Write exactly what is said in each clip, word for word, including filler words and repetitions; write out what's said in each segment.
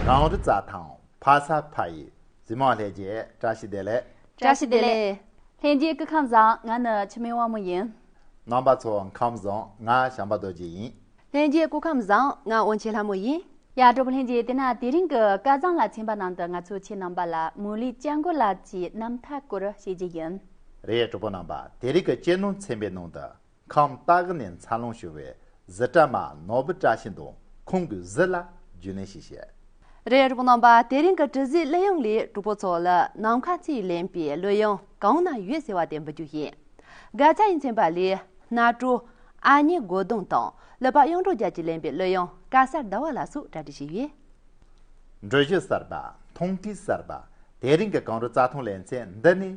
གངས་རི་རྩྭ་ཐང་ཕ་ས་ཕ་ཡུལ། གཟིགས་མོ་བ་ལྷན་རྒྱས་བཀྲ་ཤིས་བདེ་ལེགས། བཀྲ་ཤིས་བདེ་ལེགས། ལྷན་རྒྱས་སྐུ་ཁམས་བཟང་། ང་ནི་འཆི་མེད་དབང་མོ་ཡིན། རྣམ་པ་ཚོ་ཁམས་བཟང་། ང་བྱམས་པ་རྡོ་རྗེ་ཡིན། ལྷན་རྒྱས་སྐུ་ཁམས་བཟང་། ང་དབང་ཆེན་ལྷ་མོ་ཡིན། ཡ། གྲོགས་པོ་ལྷན་རྒྱས། དེ་ན་དེ་རིང་གི་སྐལ་བཟང་ལ་ཚན་པ་ནང་དུ་ང་ཚོས་ཁྱེད་རྣམ་པ་ལ་མུ་ལི་སྐྱབས་མགོན་ལགས་ཀྱི་རྣམ་ཐར་སྐོར་བཤད་རྒྱུ་ཡིན། རེད། གྲོགས་པོ་རྣམ་པ། དེ་རིང་གི་གཅེས་ནོར་ཚན་པའི་ནང་དུ་ཁམས་སྟག་གི་ནས་འཚར་ལོངས་བྱུང་བའི་གཟི་བཀྲ་མ་ནོར་བུ་བཀྲ་ཤིས་དང་ཁོང་གི་གཟི་ལ་རྒྱུས་ལོན་ཞིག་བྱེད། རེད། གྲོགས་པོ་རྣམ་པ། དེ་རིང་གི་དྲི་ཟའི་གླུ་དབྱངས་ལས་གྲོགས་པོ་ཚོ་ལ་ནམ་མཁའ་མཚོས་ལེན་པའི་གླུ་དབྱངས་གང་ན་ཡོད་ཟེར་བ་དེ་འབུལ་རྒྱུ་ཡིན། དགའ་ཚལ་ཡིན་ཚན་པ་ལས་སྣ་དྲོ། ཨ་མྱེས་སྒོ་གདོང་དང་ཀླུ་པ་གཡུ་འབྲུག་རྒྱལ་གྱིས་ལེན་པའི་གླུ་དབྱངས་དཀར་གསལ་ཟླ་བ་ལ་སོགས་གྲ་སྒྲིག་བྱས་ཡོད། འགྲུལ་བཞུད་གསར་པ། མཐོང་གྲོལ་གསར་པ། དེ་རིང་གི་གངས་རི་རྩྭ་ཐང་ལེ་ཚན་འདི་ནས་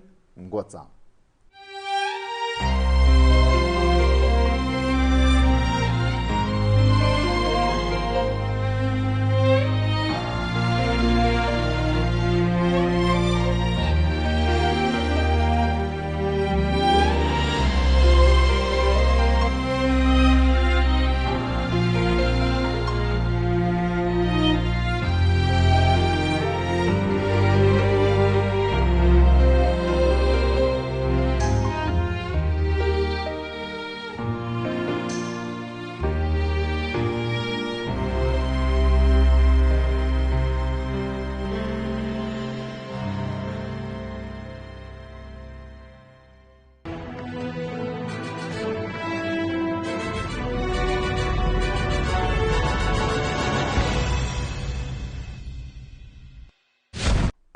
འགོ་བརྩམས།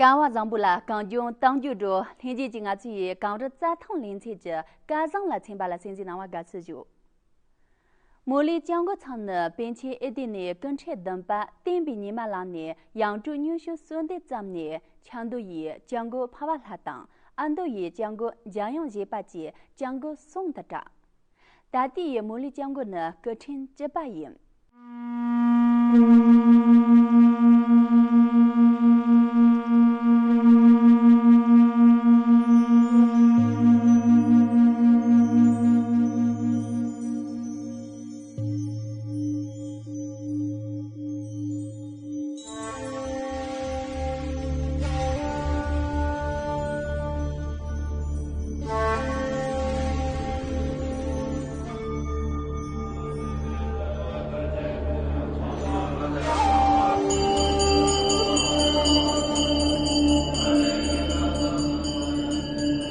སྐལ་བ་བཟང་པོ་ལ་གངས་ལྗོངས་གཏམ་རྒྱུད་འགྲོ། ལྷན་རྒྱས་ཀྱིས་ང་ཚོ་ཡི་གངས་རི་རྩྭ་ཐང་ལེ་ཚན་གྱི་སྐལ་བཟང་ལ་ཚན་པ་ལ་གསན་གཟིགས་གནང་བར་དགའ་བསུ་ཞུ། མུ་ལི་སྐྱབས་མགོན་ཚང་ནི་པཎ་ཆེན་ཨེ་ཏི་ནས་སྐུ་ཕྲེང་བདུན་པ་བསྟན་པའི་ཉི་མ་ལགས་ནས་ཡང་སྤྲུལ་སྙན་ཞུ་གསོལ་འདེབས་བརྩམས་ནས། ཆབ་མདོ་ཡི་སྐྱབས་མགོན་འཕགས་པ་ལྷ་དང་། ཨ་མདོ་ཡི་སྐྱབས་མགོན་འཇམ་དབྱངས་བཞད་པ་བཅས་སྐྱབས་མགོན་གསུམ་དུ་གྲགས། ད་ལྟའི་ཡི་མུ་ལི་སྐྱབས་མགོན་ནི་སྐུ་ཕྲེང་བཅུ་པ་ཡིན།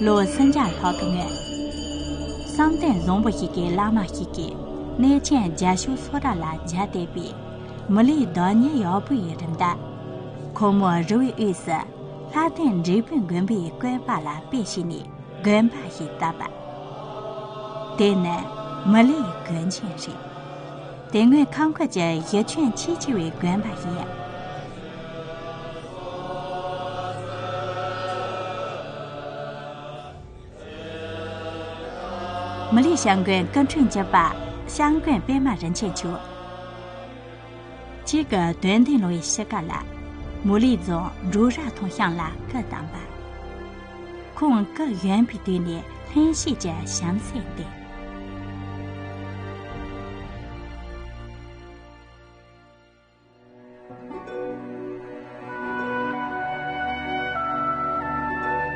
ལོ་སུམ་བརྒྱ་ལྷག་གི་སྔོན། བསམ་གཏན་བཟང་པོ་ཞིག་གི་བླ་མ་ཞིག་གིས་གནས་ཆེན་རྒྱ་ཤོད་སོ་ཊ་ལ་མཇལ་བསྡད་པའི་མུ་ལིའི་བདག་ཉིད་ཡག་པོ་ཡི་རིམ་ད། ཁོ་མོ་རི་བོའི་དབུས་སུ་ལྷ་ལྡན་འབྲས་སྤུངས་དགོན་པའི་བཀོད་པ་ལ་དཔེ་བྱས་ནས་དགོན་པ་ཞིག་བཏབ་པ། དེ་ནི་མུ་ལིའི་དགོན་ཆེན་རེད། དེ་སྔོན་ཁམས་ཁུལ་གྱི་གཞི་ཁྱོན་ཆེས་ཆེ་བའི་དགོན་པ་ཡིན། མུ་ལི་སྐྱབས་མགོན་སྐུ་ཕྲེང་བཅུ་པ་སྐྱབས་མགོན་པད་མ་རིན་ཆེན་མཆོག་གཅིག་གི་དོན་ལྡན་ལོ་ཡི་ཕྱི་ཀ་ལ། མུ་ལི་རྫོང་འབྲོག་ར་ཐང་ཤང་ལ་སྐུ་བལྟམས་པ། ཁོང་སྐུ་གཞོན་པའི་དུས་ནས་ལྷན་སྐྱེས་ཀྱི་བྱམས་བརྩེ་ལྡན།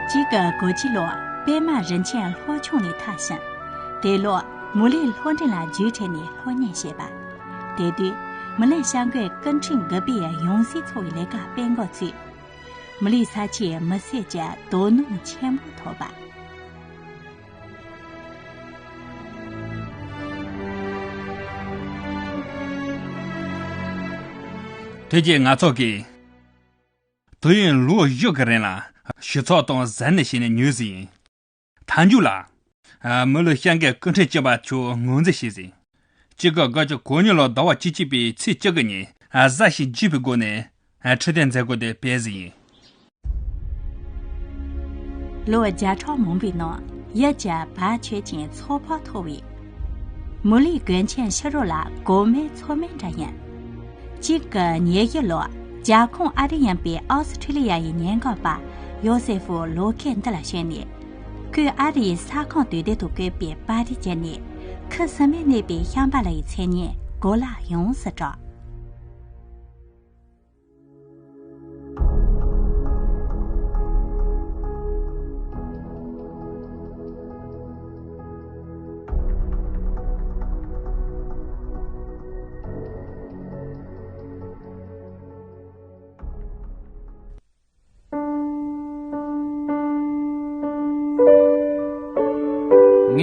གཅིག་གི་གོ་ཅི་ལོ་པད་མ་རིན་ཆེན་ལྷོ་ཕྱོགས་ནས་ཐར་ཞིང་། དེ་ལོ་མུ་ལི་ལྷོ་འབྲེལ་ལ་རྒྱུགས་ཁྲིད་ནས་སློབ་གཉེར་བྱས་པ། དེ་དུས་མུ་ལི་སྐྱབས་མགོན་སྐུ་ཕྲེང་དགུ་པའི་ཡང་སྲིད་ཚོགས་པའི་ལས་ཀ་སྤེལ་འགོ་ཚུགས། མུ་ལི་ས་ཆའི་མི་སེར་གྱི་དོ་སྣང་ཆེན་པོ་ཐོབ་པ། དེ་རྗེས་ང་ཚོ་གིས་དུས་ཡུན་ལོ་བཞི་གི་རིང་ལ་ཞིབ་ཚགས་དང་གཟབ་ནན་བྱས་ནས་ཉུལ་ཟིན་ཡིན། མཐའ་མཇུག་ལ། མུ་ལི་སྐྱབས་མགོན་སྐུ་ཕྲེང་བཅུ་པ་མཆོག་ངོས་འཛིན་བྱས་ཟིན། གཅིག་དགུ་དགུ་བཅུ་གོ་གཉིས་ལོ་ཟླ་བ་བཅུ་གཅིག་པའི་ཚེས་བཅུ་དགུ་ཉིན་གཟའ་ཞིག་བརྗེས་པའི་སྒོ་ནས་ཁྲི་སྟོན་མཛད་སྒོ་དེ་སྤེལ་ཟིན་ཡིན། ལོ་བརྒྱ་ཕྲག་མང་པོའི་ནང་ཡུལ་གྱི་བར་ཆད་ཅིང་ཚོགས་འཕགས་ཐོབ་པའི་མུ་ལིའི་དགོན་ཆེན་ཕྱི་རོལ་ལ་གོང་མའི་མཚོ་སྨན་འདྲ་ཡིན། གཅིག་གི་ཉེར་བཞི་ལོར་རྒྱལ་ཁོངས་ཨ་རི་ཡིན་པའི་ཨོ་སི་ཁྲི་ལི་ཡ་ཡི་ཉེན་རྟོག་པ་ཡོ་སེ་ཧྥུ་ལོ་ཁེ་འདི་ལ་ཞོན་ནས། ཁོས་ཨ་རི་ཡི་ས་ཁོངས་དོན་ལྡན་དུ་བཀོད་པའི་པར་རིས་བརྒྱུད་ནས་ཁུ་སིམ་མེར་གནས་པའི་ཤམ་བྷ་ལ་ཡི་མཚན་སྙན་གོ་ལ་ཡོངས་སུ་གྲགས།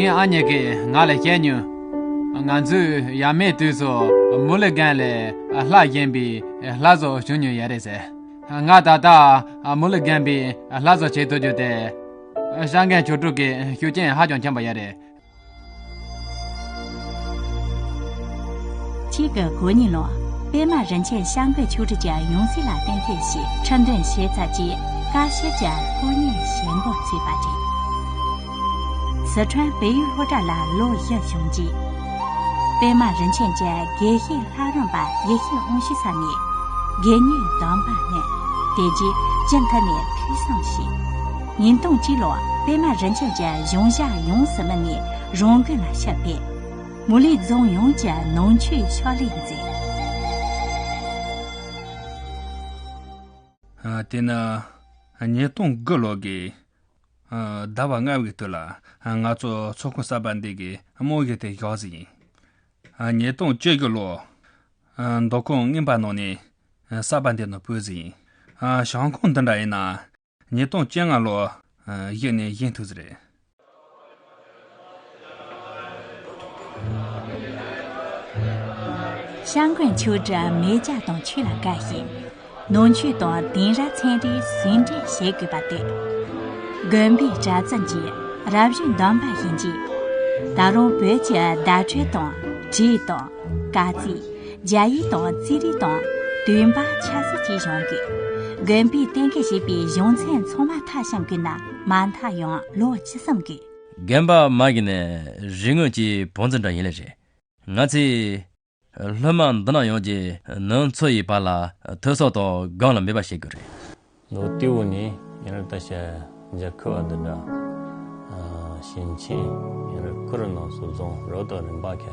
ངའི་ཨ་མྱེས་ཀྱིས་ང་ལ་བཤད་མྱོང་། ང་ཚོས་ཡ་མའི་དུས་སུ་མུ་ལི་སྒང་ལ་ལྷ་བཞེངས་པའི་ལྷ་བཟོ་བྱུང་མྱོང་ཡ་རེད་ཟེར། ང་ད་ལྟ་མུ་ལི་སྒང་པའི་ལྷ་བཟོ་བྱེད་ཐུབ་རྒྱུ་དེ། ཤར་མགོན་ཆོས་དྲུག་གི་ཤུགས་རྐྱེན་ཧ་ཅང་ཆེན་པོ་ཡ་རེད། གཅིག་གི་གོ་གཉིས་ལོར་པད་མ་རིན་ཆེན་ཤར་མགོན་ཆོས་སྒྲུབ་ཀྱི་ཡང་སྲིད་ལ་གཏན་འཁེལ་ཞེས་ཁྲི་འདོན་བྱས་ཚར་རྗེས། བཀའ་ཤོད་ཀྱི་ཕོ་ཉའི་ཞལ་མགོར་ཚུད་པ་རེད། སི་ཁྲོན་བལ་ཡུལ་སློབ་གྲྭ་ལ་ལོ་བཞི་བྱུང་རྗེས། པད་མ་རིན་ཆེན་གྱིས་དགེ་བཤེས་ལྷ་རམས་པ་ཡེ་ཤེས་དབང་ཕྱུག་ས་ནས་དགེ་བསྙེན་སྡོམ་པ་ནོད། དེ་རྗེས་སྤྱི་མཐུན་ནས་ཐོས་བསམ་བྱས། ཉིས་སྟོང་གཅིག་ལོར་པད་མ་རིན་ཆེན་གྱི་གཞུང་ཞབས་ཡོངས་སུ་དམིགས་ནས་རང་དགོན་ལ་ཕྱིར་ཕེབས། མུ་ལི་རྫོང་ཡོངས་ཀྱི་ནང་ཆོས་ཕྱག་ལས་མཛད། ཨ། དེ་ནི་ཉིས་སྟོང་དགུ་ལོ་གི་ཨ་ཟླ་བ་ལྔ་བའི་དུས་ལ་ང་ཚོ་ཚོགས་ཁང་གསར་པ་འདི་གི་དམངས་ཡིག་དེ་བཞག་ཟིན་ཡིན། ཨ། ཉིས་སྟོང་བཅུ་དགུ་ལོ། ཨ། མདོ་ཁམས་རྔོན་པ་ནང་ནས་གསར་པ་འདི་ནང་བུད་ཟིན་ཡིན། ཨ། ཞང་ཁང་འདི་འདྲ་ཡིན་ན། ཉིས་སྟོང་བཅོ་ལྔ་ལོ། ཨ། གཞི་ནས་བཞེངས་ཐུབ་ཟིན་རེད། ཤར་མགོན་ཆོས་སྒྲུབ་མེས་རྒྱལ་དང་ཆོས་ལ་དགའ་ཞིང་། ནང་ཆོས་དང་དེང་རབས་ཚན་རིག་ཟུང་འབྲེལ་བྱེད་དགོས་པ་སྟོན། དགོན་པའི་གྲྭ་བཙུན་གྱིས་རབ་བྱུང་སྡོམ་པ་བཞིན་གྱིས། ད་རུང་བོད་ཀྱི་བརྡ་སྤྲོད་དང་བྲིས་དང་། སྐར་རྩིས། རྒྱ་ཡིག་དང་རྩིས་རིག་དང་། འདུན་པ་ཆབ་སྲིད་བཅས་སྦྱོང་དགོས། དགོན་པས་གཏན་འཁེལ་བྱས་པའི་གཞུང་ཚན་ཚང་མ་མཐའ་བྱང་དགོས་ན་མ་མཐའ་ཡང་ལོ་བཅུ་གསུམ་དགོས། རྒན་པ་མ་གི་ནི་རིག་དངོས་ཀྱི་བང་མཛོད་འདྲ་ཡིན་ལེ་རེད། ང་ཚོས་སློབ་མ་འདི་ན་ཡོང་རྗེས་ནུབ་འཚོ་ཡི་བར་ལ་ཐོས་བསམ་དང་སྒོམ་ལ་མོས་པ་བྱེད་དགོས་རེད། ལོ་ཏི་བུ་ནས་ཡིན་ན་ད་ཤ་རྒྱལ་ཁབ་བ་འདི་འདྲ། ཨ། ཞིང་ཆེན་ཡིན་ན་ཁུལ་ནང་སོ་རྫོང་རོ་དང་རིམ་པ་ཁ་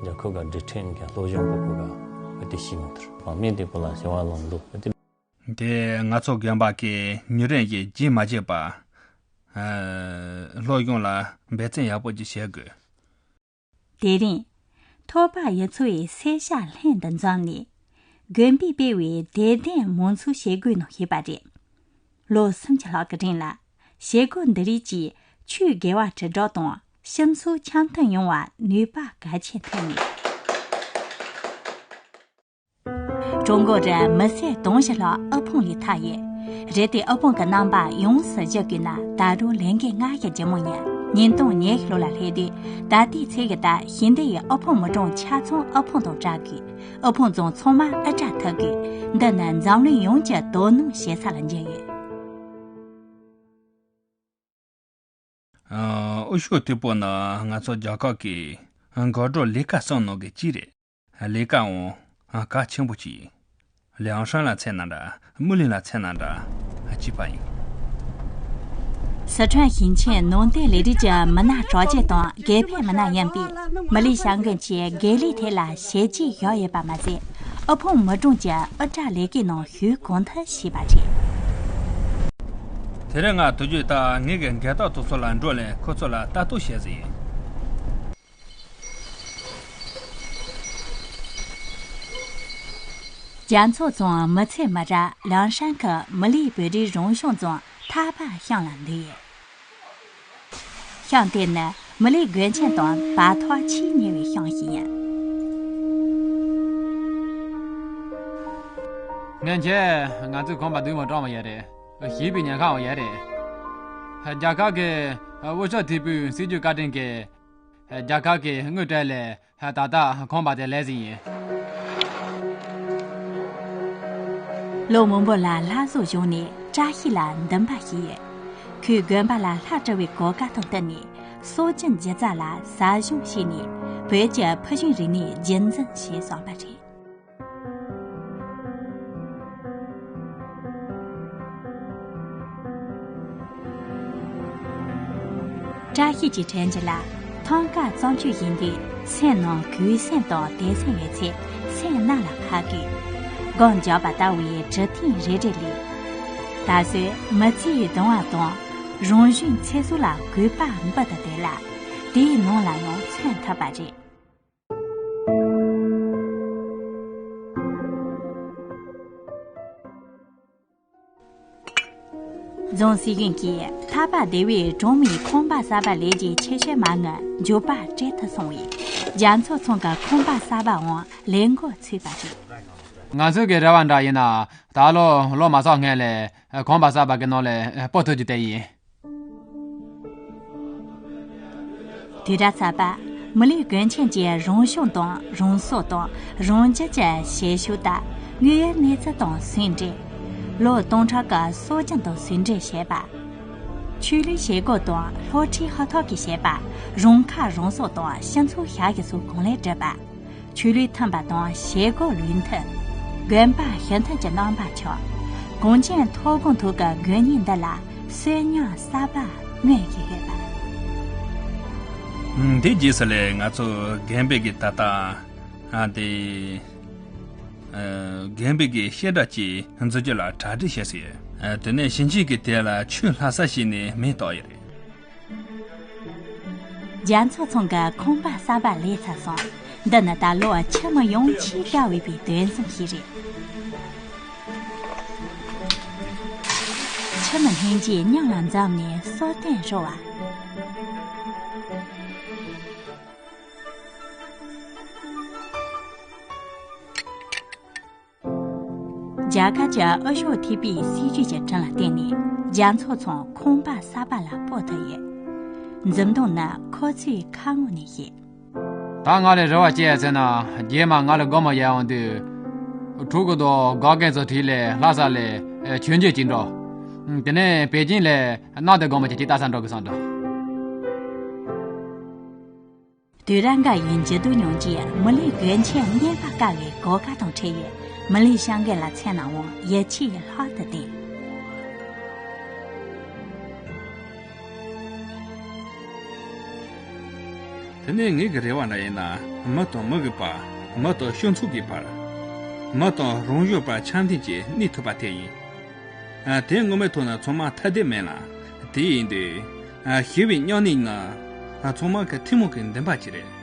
རྒྱལ་ཁབ་ག་འབྲི་ཁྲིམས་ཁ་སློབ་སྦྱོང་པོ་ཁོ་ག་བ་དེ་ཤི་མི་ཐུར་བ་མི་དེ་པོ་ལ་བྱ་བ་ལོང་འདུག་བ་དེ། དེ་ང་ཚོ་དགོན་པ་གི་མྱུར་རན་གྱི་རྗེས་མ་བརྗེད་པ། ཨ། སློབ་སྦྱོང་ལ་འབད་བརྩོན་ཡག་པོ་ཅིག་བྱེད་དགོས། དེ་རིང་ཐོག་པ་ཡུལ་ཚོ་ཡི་སེར་སྐྱ་ལྷན་དུ་འཛོམས་ནས། དགོན་པས་སྤེལ་བའི་དད་ལྡན་མང་ཚོགས་བྱེད་སྒོའི་ནང་ཞུགས་པ་རེད། ལོ་སུམ་ཅུ་ལྷག་གི་རིང་ལ་བྱེད་སྒོ་འདི་རིགས་ཀྱིས་ཆོས་དགེ་བ་དྲིལ་སྒྲོག་དང་སྤྱི་ཚོགས་འཆམ་མཐུན་ཡོང་བར་ནུས་པ་གལ་ཆེན་ཐོན་ནས། ཀྲུང་གོ་རུ་མི་སེར་དུང་ཕྱུར་ལྷག་དབུལ་ཕོངས་ལས་ཐར་ཡོད། རེད་དེ་དབུལ་ཕོངས་ཀྱི་རྣམ་པ་ཡོངས་སུ་གཞི་བཀོད་ན་ད་རུང་ལས་འགན་སྔར་བཞིན་ལྗིད་མོ་ཡིན། ཉིས་སྟོང་ཉི་ཤུ་ལོ་ལ་སླེབས་དུས་ད་ལྟའི་ཚད་ཀྱི་ལྟར་ཞིང་སྡེ་ཡི་དབུལ་ཕོངས་མི་གྲངས་ཆ་ཚང་དབུལ་ཕོངས་དང་བྲལ་དགོས། དབུལ་ཕོངས་རྫོང་ཚང་མ་ཨེ་ཊ་ཐུབ་དགོས། འདི་ནི་འཛམ་གླིང་ཡོངས་ཀྱི་དོ་སྣང་བྱེད་ས་ལ་འགྱུར་ཡོད། ཨ། དབུལ་ཕྱུག་དེ་པོ་ནི་ང་ཚོ་རྒྱ་གར་གྱི་འགག་སྒྲོལ་ལས་ཀ་གསུམ་ནང་གི་གཅིག་རེད། ལས་ཀའང་གལ་ཆེན་པོ་ཅིག་ཡིན། ལིའང་ཧྲན་ལ་མཚོན་ན་འདྲ། མུ་ལི་ལ་མཚོན་ན་འདྲ། གཅིག་པ་ཡིན། སི་ཁྲོན་ཞིང་ཆེན་ནང་བསྟན་ལས་རིགས་ཀྱི་མི་སྣ་གྲགས་ཅན་དང་དགེ་འཕེལ་མི་སྣ་ཡིན་པས། མུ་ལི་ཞང་རྒན་གྱིས་དགེ་ལས་ཐད་ལ་ཞལ་གྱིས་བཞེས་ཡོད་པ་མ་ཟད། དབུལ་ཕོངས་མི་གྲངས་ཀྱི་ཨེ་ཊ་ལས་ཀའི་ནང་ཞུགས་གང་ཐུབ་བྱས་པ་རེད། དེ་རིང་ང་དུས་རྒྱུན་ལྟར་ངེད་ཀྱི་འགལ་རྟགས་དེ་ཚོ་ལ་འགྲོ་ནས་ཁོ་ཚོ་ལ་ལྟ་རྟོག་བྱེད་ཟིན་ཡིན། རྒྱ་མཚོ་རྫོང་མི་ཚེ་མི་རབས་ལིའང་ཧྲན་གྱི་མུ་ལི་བོད་རིགས་རང་སྐྱོང་རྫོང་ཐར་པ་ཤང་ལ་འདུས་ཡོད། ཤང་དེ་ནི་མུ་ལི་དགོན་ཆེན་དང་བར་ཐག་ཆེས་ཉེ་བའི་ཤང་ཞིག་ཡིན། སྔོན་ཆད་ང་ཚོའི་ཁང་པ་འདི་མོ་གྲང་མོ་ཡོད་རེད། ཞེས་པའི་ཉེན་ཁའང་ཡོད་རེད། རྒྱ་གར་གྱི་དབུ་ཞྭ་དེ་པོའི་སྲིད་ཇུས་བཀའ་དྲིན་གྱིས། རྒྱ་གར་གྱི་དངུལ་སྤྲད་ལས་ད་ལྟ་ཁང་པ་དེ་ལས་ཟིན་ཡིན། ལོ་མང་པོ་ལ་ལྷ་བཟོ་བྱུང་ནས་བཀྲ་ཤིས་ལ་འདུན་པ་བྱས་ཡོད། ཁོས་དགོན་པ་ལ་ལྷ་བཀྲུ་བའི་གོ་སྐབས་དང་བསྟུན་ནས་སྲོལ་རྒྱུན་སྒྱུ་རྩལ་ལ་ཟབ་སྦྱོང་བྱས་ནས་བོད་ཀྱི་ཕུལ་བྱུང་རིག་གནས་རྒྱུན་འཛིན་བྱས་སོང་བ་རེད། བཀྲ་ཤིས་ཀྱི་དྲན་གྱི་ལ་ཐང་ཀ་བརྩམས་ཆོས་ཡིན་དུས་སེམས་ནང་གུས་སེམས་དང་དད་སེམས་ཡོད་ཚེ་སེམས་གནམ་ལ་འཕར་དགོས། སྒོམ་རྒྱག་པ་ལྟ་བུའི་གྲུབ་མཐའ་རེ་རེ་ལས། ད་གཟོད་མི་ཚེའི་གདུང་བ་དང་རང་གཞན་ཚེ་སྲོག་ལ་གུས་པ་འབུལ་དུ་བསྡད་ལ་དེའི་ནང་ལ་ཡང་མཚོན་ཐུབ་པ་རེད། རྫོང་སྲིད་གཞུང་གིས་ཐར་པ་སྡེ་བའི་གྲོང་མིའི་ཁང་པ་གསར་པ་ལས་ཀྱི་ཆེ་ཤོས་མ་དངུལ་མགྱོགས་པར་སྤྲད་ཐུབ་སོང་བས། རྒྱ་མཚོ་ཚང་གི་ཁང་པ་གསར་པའང་ལས་འགོ་ཚུགས་པ་རེད། ང་ཚོའི་གི་རེ་བ་འདྲ་ཡིན་ན། ད་ལོ་ལོ་མ་ཚང་སྔོན་ལ་ཁང་པ་གསར་པ་གི་ནང་ལ་སྤོ་ཐུབ་རྒྱུ་དེ་ཡིན། དུས་རབས་གསར་པ། མི་ལུས་དཀོན་མཆོག་གི་རང་སྲོག་དང་རང་སྲོག་དང་རང་རྒྱུད་ཀྱི་བྱེད་ཕྱོགས་དང་དངོས་ཡོད་གནས་ཚུལ་དང་ཟུང་འབྲེལ། ལོ་སྟོང་ཕྲག་གི་སྲོལ་རྒྱུན་དང་ཟུང་འབྲེལ་བྱེད་པ། ཆོས་ལུགས་བྱེད་སྒོ་དང་སློབ་ཁྲིད་ཧུར་ཐག་གིས་བྱེད་པ། རང་ཁ་རང་གསོ་དང་སྤྱི་ཚོགས་ཞབས་ཞུ་སོགས་གང་ལེགས་སྒྲུབ་པ། ཆོས་ལུགས་མཐུན་པ་དང་བྱེད་སྒོ་ལུགས་མཐུན། དགོན་པ་ཞི་མཐུན་གྱི་རྣམ་པ་ཆགས། གངས་ཅན་མཐོ་སྒང་ཐོག་གི་དགོན་གནས་འདི་ལ་གསོན་ཉམས་གསར་པ་མངོན་བཞིན་ཡོད་པ། འདི་རྗེས་སུ་ལས་ང་ཚོ་དགོན་པའི་གི་ད་ལྟ་ཨ་དེ་ཨ་དགོན་པའི་གི་བཤད་གྲྭ་ཅིག་འཛུགས་རྒྱུ་ལ་གྲ་སྒྲིག་བྱས་སོང་། ཨ་དེ་ནས་ཕྱིན་ཆད་ཀྱི་དེ་ལ་ཆུ་ལྷག་ས་ཞིག་ནས་མེ་བཏོག་ཡོད་རེད། རྒྱ་མཚོ་ཚང་གི་ཁང་པ་གསར་པ་ལས་ཚར་སོང་། འདི་ནི་ད་ལོ་ཁྱིམ་མི་ཡོངས་ཆེས་དགའ་འོས་པའི་དོན་རྩིས་ཤིག་རེད། ཁྱིམ་མི་ལྷན་རྒྱས་མཉམ་ལ་འཛོམས་ནས་གསོལ་སྟོན་ཞུ་བ། རྒྱ་གར་གྱི་འོས་ཤོག་ཐེབས་པའི་སྲིད་ཇུས་ཀྱི་ཁྲིམས་ལ་བརྟེན་ནས་རྒྱ་མཚོ་ཚང་ཁང་པ་གསར་པ་ལ་སྤོ་ཐུབ་ཡོད། འཛུམ་མདངས་ནི་ཁོ་ཚོའི་ཁ་ངོ་ནས་ཤེས། ད་ང་ལ་རེ་བ་བྱས་ཟེར་ན། རྗེས་མ་ང་ལ་སྒོར་མོ་ཡར་འོང་དུས། ཕྲུ་གུ་དང་དགའ་མཁན་ཚོ་དྲིས་ལས་ལྷ་ས་ལ་མཆོད་མཇལ་གྱིས་འགྲོ། དེ་ནས་པེ་ཅིང་ལ་གནམ་བདེ་སྒོར་མོ་ཅིག་ཅིག་ལྟ་ས་འགྲོ་དགོས་བསམ་འདུག་དུས་རབས་འགའ་ཡི་འགྱུར་ལྡོག་མྱོང་རྗེས་མི་ལུས་དཀོན་མཆོག་རྙེད་པར་དཀའ་བའི་གོ་སྐབས་དང་འཕྲད་ཡོད། མི་ལུས་བྱ་འགུལ་ལ་མཚོན་ནའང་ཡིད་ཆེས་ལྷག་ཏུ་བརྟན། དེ་ནས་ངེད་ཀྱི་རེ་བ་འདྲ་ཡིན་ན། མི་དང་མི་གི་བར། མི་དང་སྤྱི་ཚོགས་ཀྱི་བར། མི་དང་རང་གཞན་བར་འཆམ་མཐུན་གྱིས་གནས་ཐུབ་པ་དེ་ཡིན། ཨ། དེ་ངོ་མའི་ཐོག་ན་ཚང་མ་ཐ་དད་མིན་ལ། དེ་ཡིན་དུས། ཨ། ཞི་བའི་མཉམ་གནས་ནི། ཨ། ཚང་མ་གི་ཐུན་མོང་གི་འདུན་པ་ཅིག་རེད།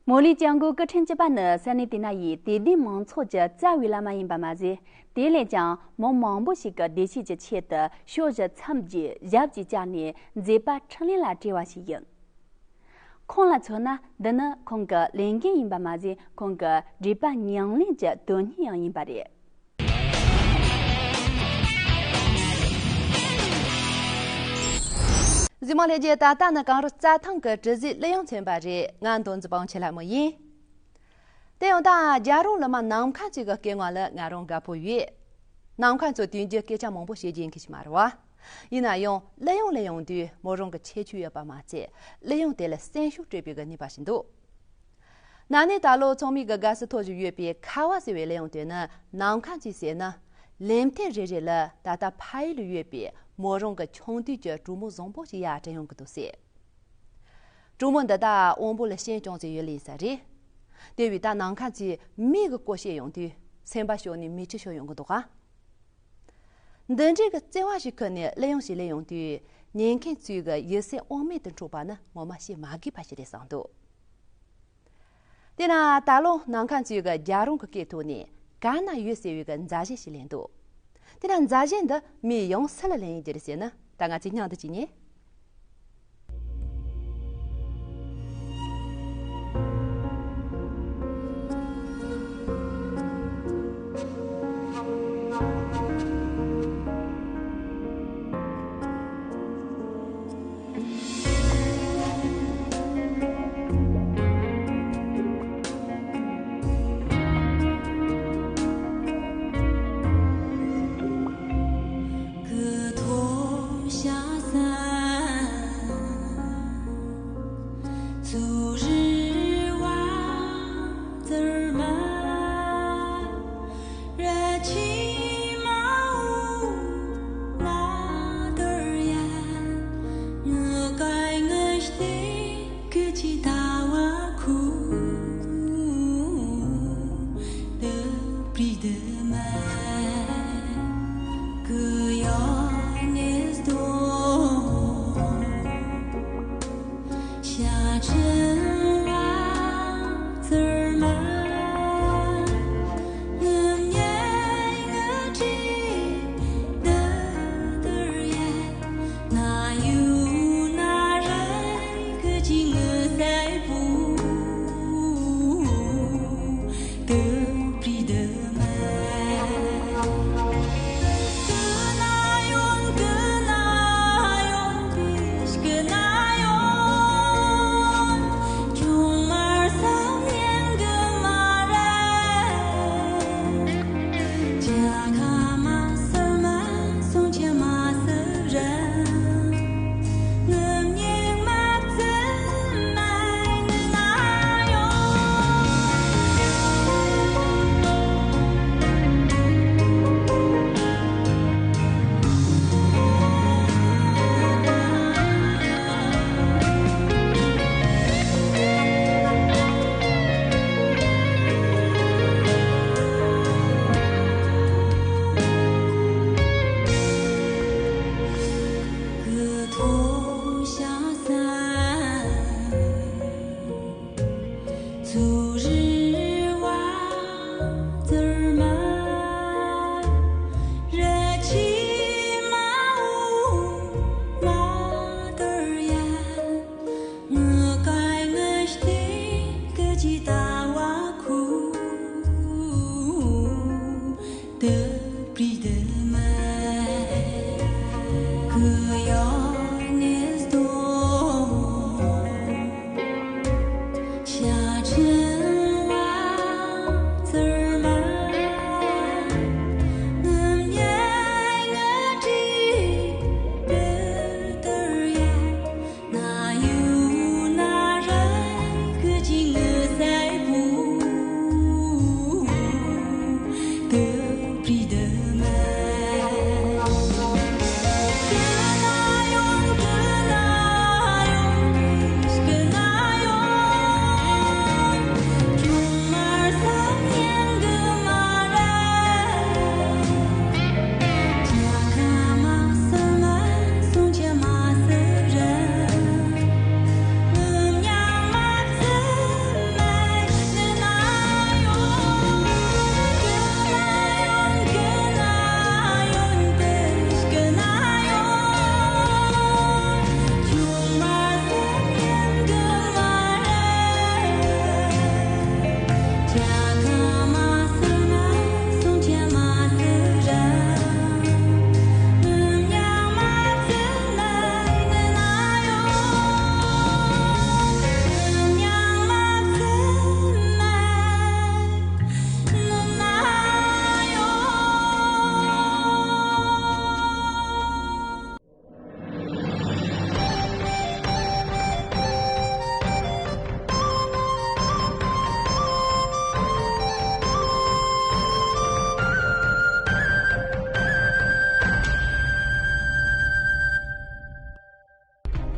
མོ་ལི་ཅང་གོ་སྐུ་ཕྲེང་བཅུ་པ་ནི་ས་གནས་དེ་ན་ཡི་དད་ལྡན་མང་ཚོགས་ཀྱི་རྩ་བའི་བླ་མ་ཡིན་པ་མ་ཟད། དེ་ལས་ཀྱང་མི་མང་པོ་ཞིག་གི་བདེ་སྐྱིད་ཀྱི་ཆེད་དུ་ཕྱོགས་བཞི་མཚམས་བརྒྱད་ཞབས་ཀྱིས་བཅགས་ནས་མཛད་པ་འཕྲིན་ལས་ལ་བྲེལ་བ་ཞིག་ཡིན། ཁོང་ལ་མཚོན་ན་འདི་ནི་ཁོང་གི་ལས་འགན་ཡིན་པ་མ་ཟད། ཁོང་གི་སྒྲུབ་པ་ཉམས་ལེན་གྱི་དོན་སྙིང་ཡང་ཡིན་པ་རེད། གཟིགས་མོ་ལྷན་རྒྱས། ད་ལྟ་ནི་གངས་རི་རྩྭ་ཐང་གི་དྲི་ཟའི་གླུ་དབྱངས་ཚན་པ་རེད། ང་མདོ་འཛིན་པ་ཆེ་ལྷ་མོ་ཡིན། དེ་ཡང་ད་རྒྱལ་རོང་གླུ་མ་ནམ་མཁའ་བཅས་ཀྱི་སྐད་ངག་ལ་ང་རང་དགའ་པོ་ཡོད། ནམ་མཁའ་མཚོ་དུས་རྒྱུན་སྐད་ཆ་མང་པོ་བཤད་རྒྱུ་ཡིན་མཁན་ཞིག་མ་རེད་བ། ཡིན་ན་ཡང་གླུ་དབྱངས་ལ་ཡོང་དུས་མོ་རང་གི་ཁྱད་ཆོས་ཡོད་པ་མ་ཚད། གླུ་དབྱངས་དེ་ལ་སེམས་ཤུགས་སྤྲད་པའི་གི་ནུས་པ་ཞིག་འདུག། ན་ནིང་ད་ལོ་ཚང་མའི་གི་དགའ་བསུ་ཐོབ་བཞིན་ཡོད་པའི་ཁ་བ་ཟེར་བའི་གླུ་དབྱངས་དེ་ནི་ནམ་མཁའ་མཚོས་ཟེར་ན། ལེ་ཚན་རེ་རེ་ལ་ད་ལྟ་ཕ་ཡུལ་ལ་ཡོད་པའི་མོ་རང་གི་ཆུང་དུས་ཀྱི་གྲོགས་མོ་བཟང་པོ་ཞིག་ཡར་དྲན་ཡོང་གི་འདུག་ཟེར། གྲོགས་མོ་འདི་དག་དབང་པོ་ལ་ཤན་སྐྱོང་ཚེ་ཡོད་ལེ་ས་རེད། དེ་བས་ད་ནམ་མཁའ་མཚོས་མི་གི་སྐོར་བཤད་ཡོང་དུས་སེམས་པ་ཤོར་ནས་མིག་ཆུ་ཤོར་ཡོང་གི་འདུག་ག། འདི་འདྲའི་གི་བརྩེ་བ་ཞིག་ཁུར་ནས་གླུ་དབྱངས་ཤིག་ལེན་ཡོང་དུས། ཉན་མཁན་ཚོའི་གི་ཡིད་སེམས་དབང་མེད་དུ་འཕྲོག་པ་ནི་ངོ་མ་བཤད་མ་དགོས་པ་ཞིག་རེད་བསམ་འདུག། དེ་ན་ད་ལོ་ནམ་མཁའ་མཚོས་གི་རྒྱལ་རོང་གི་སྐད་ཐོག་ནས་ག་ན་ཡོད་ཟེར་བའི་གི་མཛའ་གཞས་ཤིག་ལེན་འདུག། དེ་ན་མཛའ་གཞས་འདི་མི་ཡོངས་སུ་ལ་ལེན་ཡིན་གྱི་རེད་ཟེར་ན། ད་ང་ཚོས་མཉམ་དུ་ཅིག་ཉན།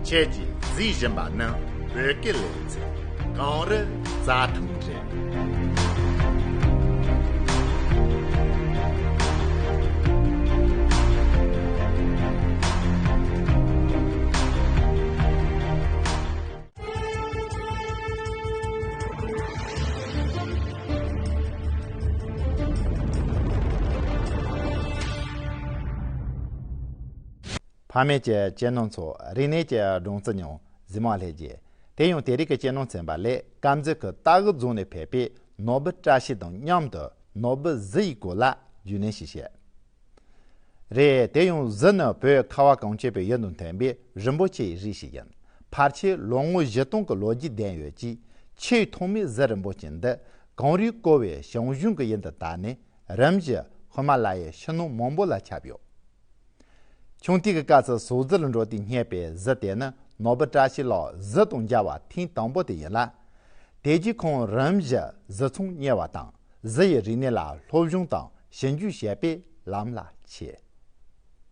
ཁྱེད་ཀྱིས་གཟིགས་བཞིན་པ་ནི་བོད་སྐད་ལེ་ཚན། གངས་རི་རྩྭ་ཐང་རེད། ཕ་མེས་ཀྱི་གཅེས་ནོར་ཚོ། རིག་གནས་ཀྱི་སྒྲོན་རྩི་ཉུང་། གཟིགས་མོ་ལྷན་རྒྱས། དེ་ཡང་དེ་རིང་གི་གཅེས་ནོར་ཚན་པ་ལས་དཀར་མཛེས་ཁུལ་རྟ་རྒོད་རྫོང་ནས་ཕེབས་པའི་ནོར་བུ་བཀྲ་ཤིས་དང་མཉམ་དུ་ནོར་བུ་གཟི་ཡི་སྐོར་ལ་རྒྱུས་ལོན་ཞིག་བྱེད། རེད། དེ་ཡང་གཟི་ནི་བོད་ཁ་བ་གངས་ཅན་པའི་ཡུལ་དུ་ཐོན་པའི་རིན་པོ་ཆེའི་རིགས་ཤིག་ཡིན། ཕལ་ཆེར་ལོ་ངོ་བཞི་སྟོང་གི་ལོ་རྒྱུས་ལྡན་ཡོད་ཅིང་། ཆེས་ཐོག་མའི་གཟི་རིན་པོ་ཆེ་འདི་གངས་རིས་བསྐོར་བའི་ཞང་ཞུང་གི་ཡུལ་དུ་དར་ནས། རིམ་བཞིན་ཧི་མ་ལ་ཡའི་ཕྱི་ནང་མང་པོ་ལ་ཁྱབ་ཡོད། ཆུང་དུས་ཀྱི་སྐབས་སུ་ཟོག་རྫིར་འགྲོ་དུས་རྙེད་པའི་གཟི་དེ་ནི་ནོར་བུ་བཀྲ་ཤིས་ལགས་གཟི་དང་མཇལ་བ་ཐེངས་དང་པོ་དེ་ཡིན་ལ། དེ་རྗེས་ཁོང་རིམ་བཞིན་གཟི་ཚོང་གཉེར་བ་དང་། གཟི་ཡི་རིག་གནས་ལ་སློབ་སྦྱོང་དང་ཞིབ་འཇུག་བྱེད་པའི་ལམ་ལ་ཆས།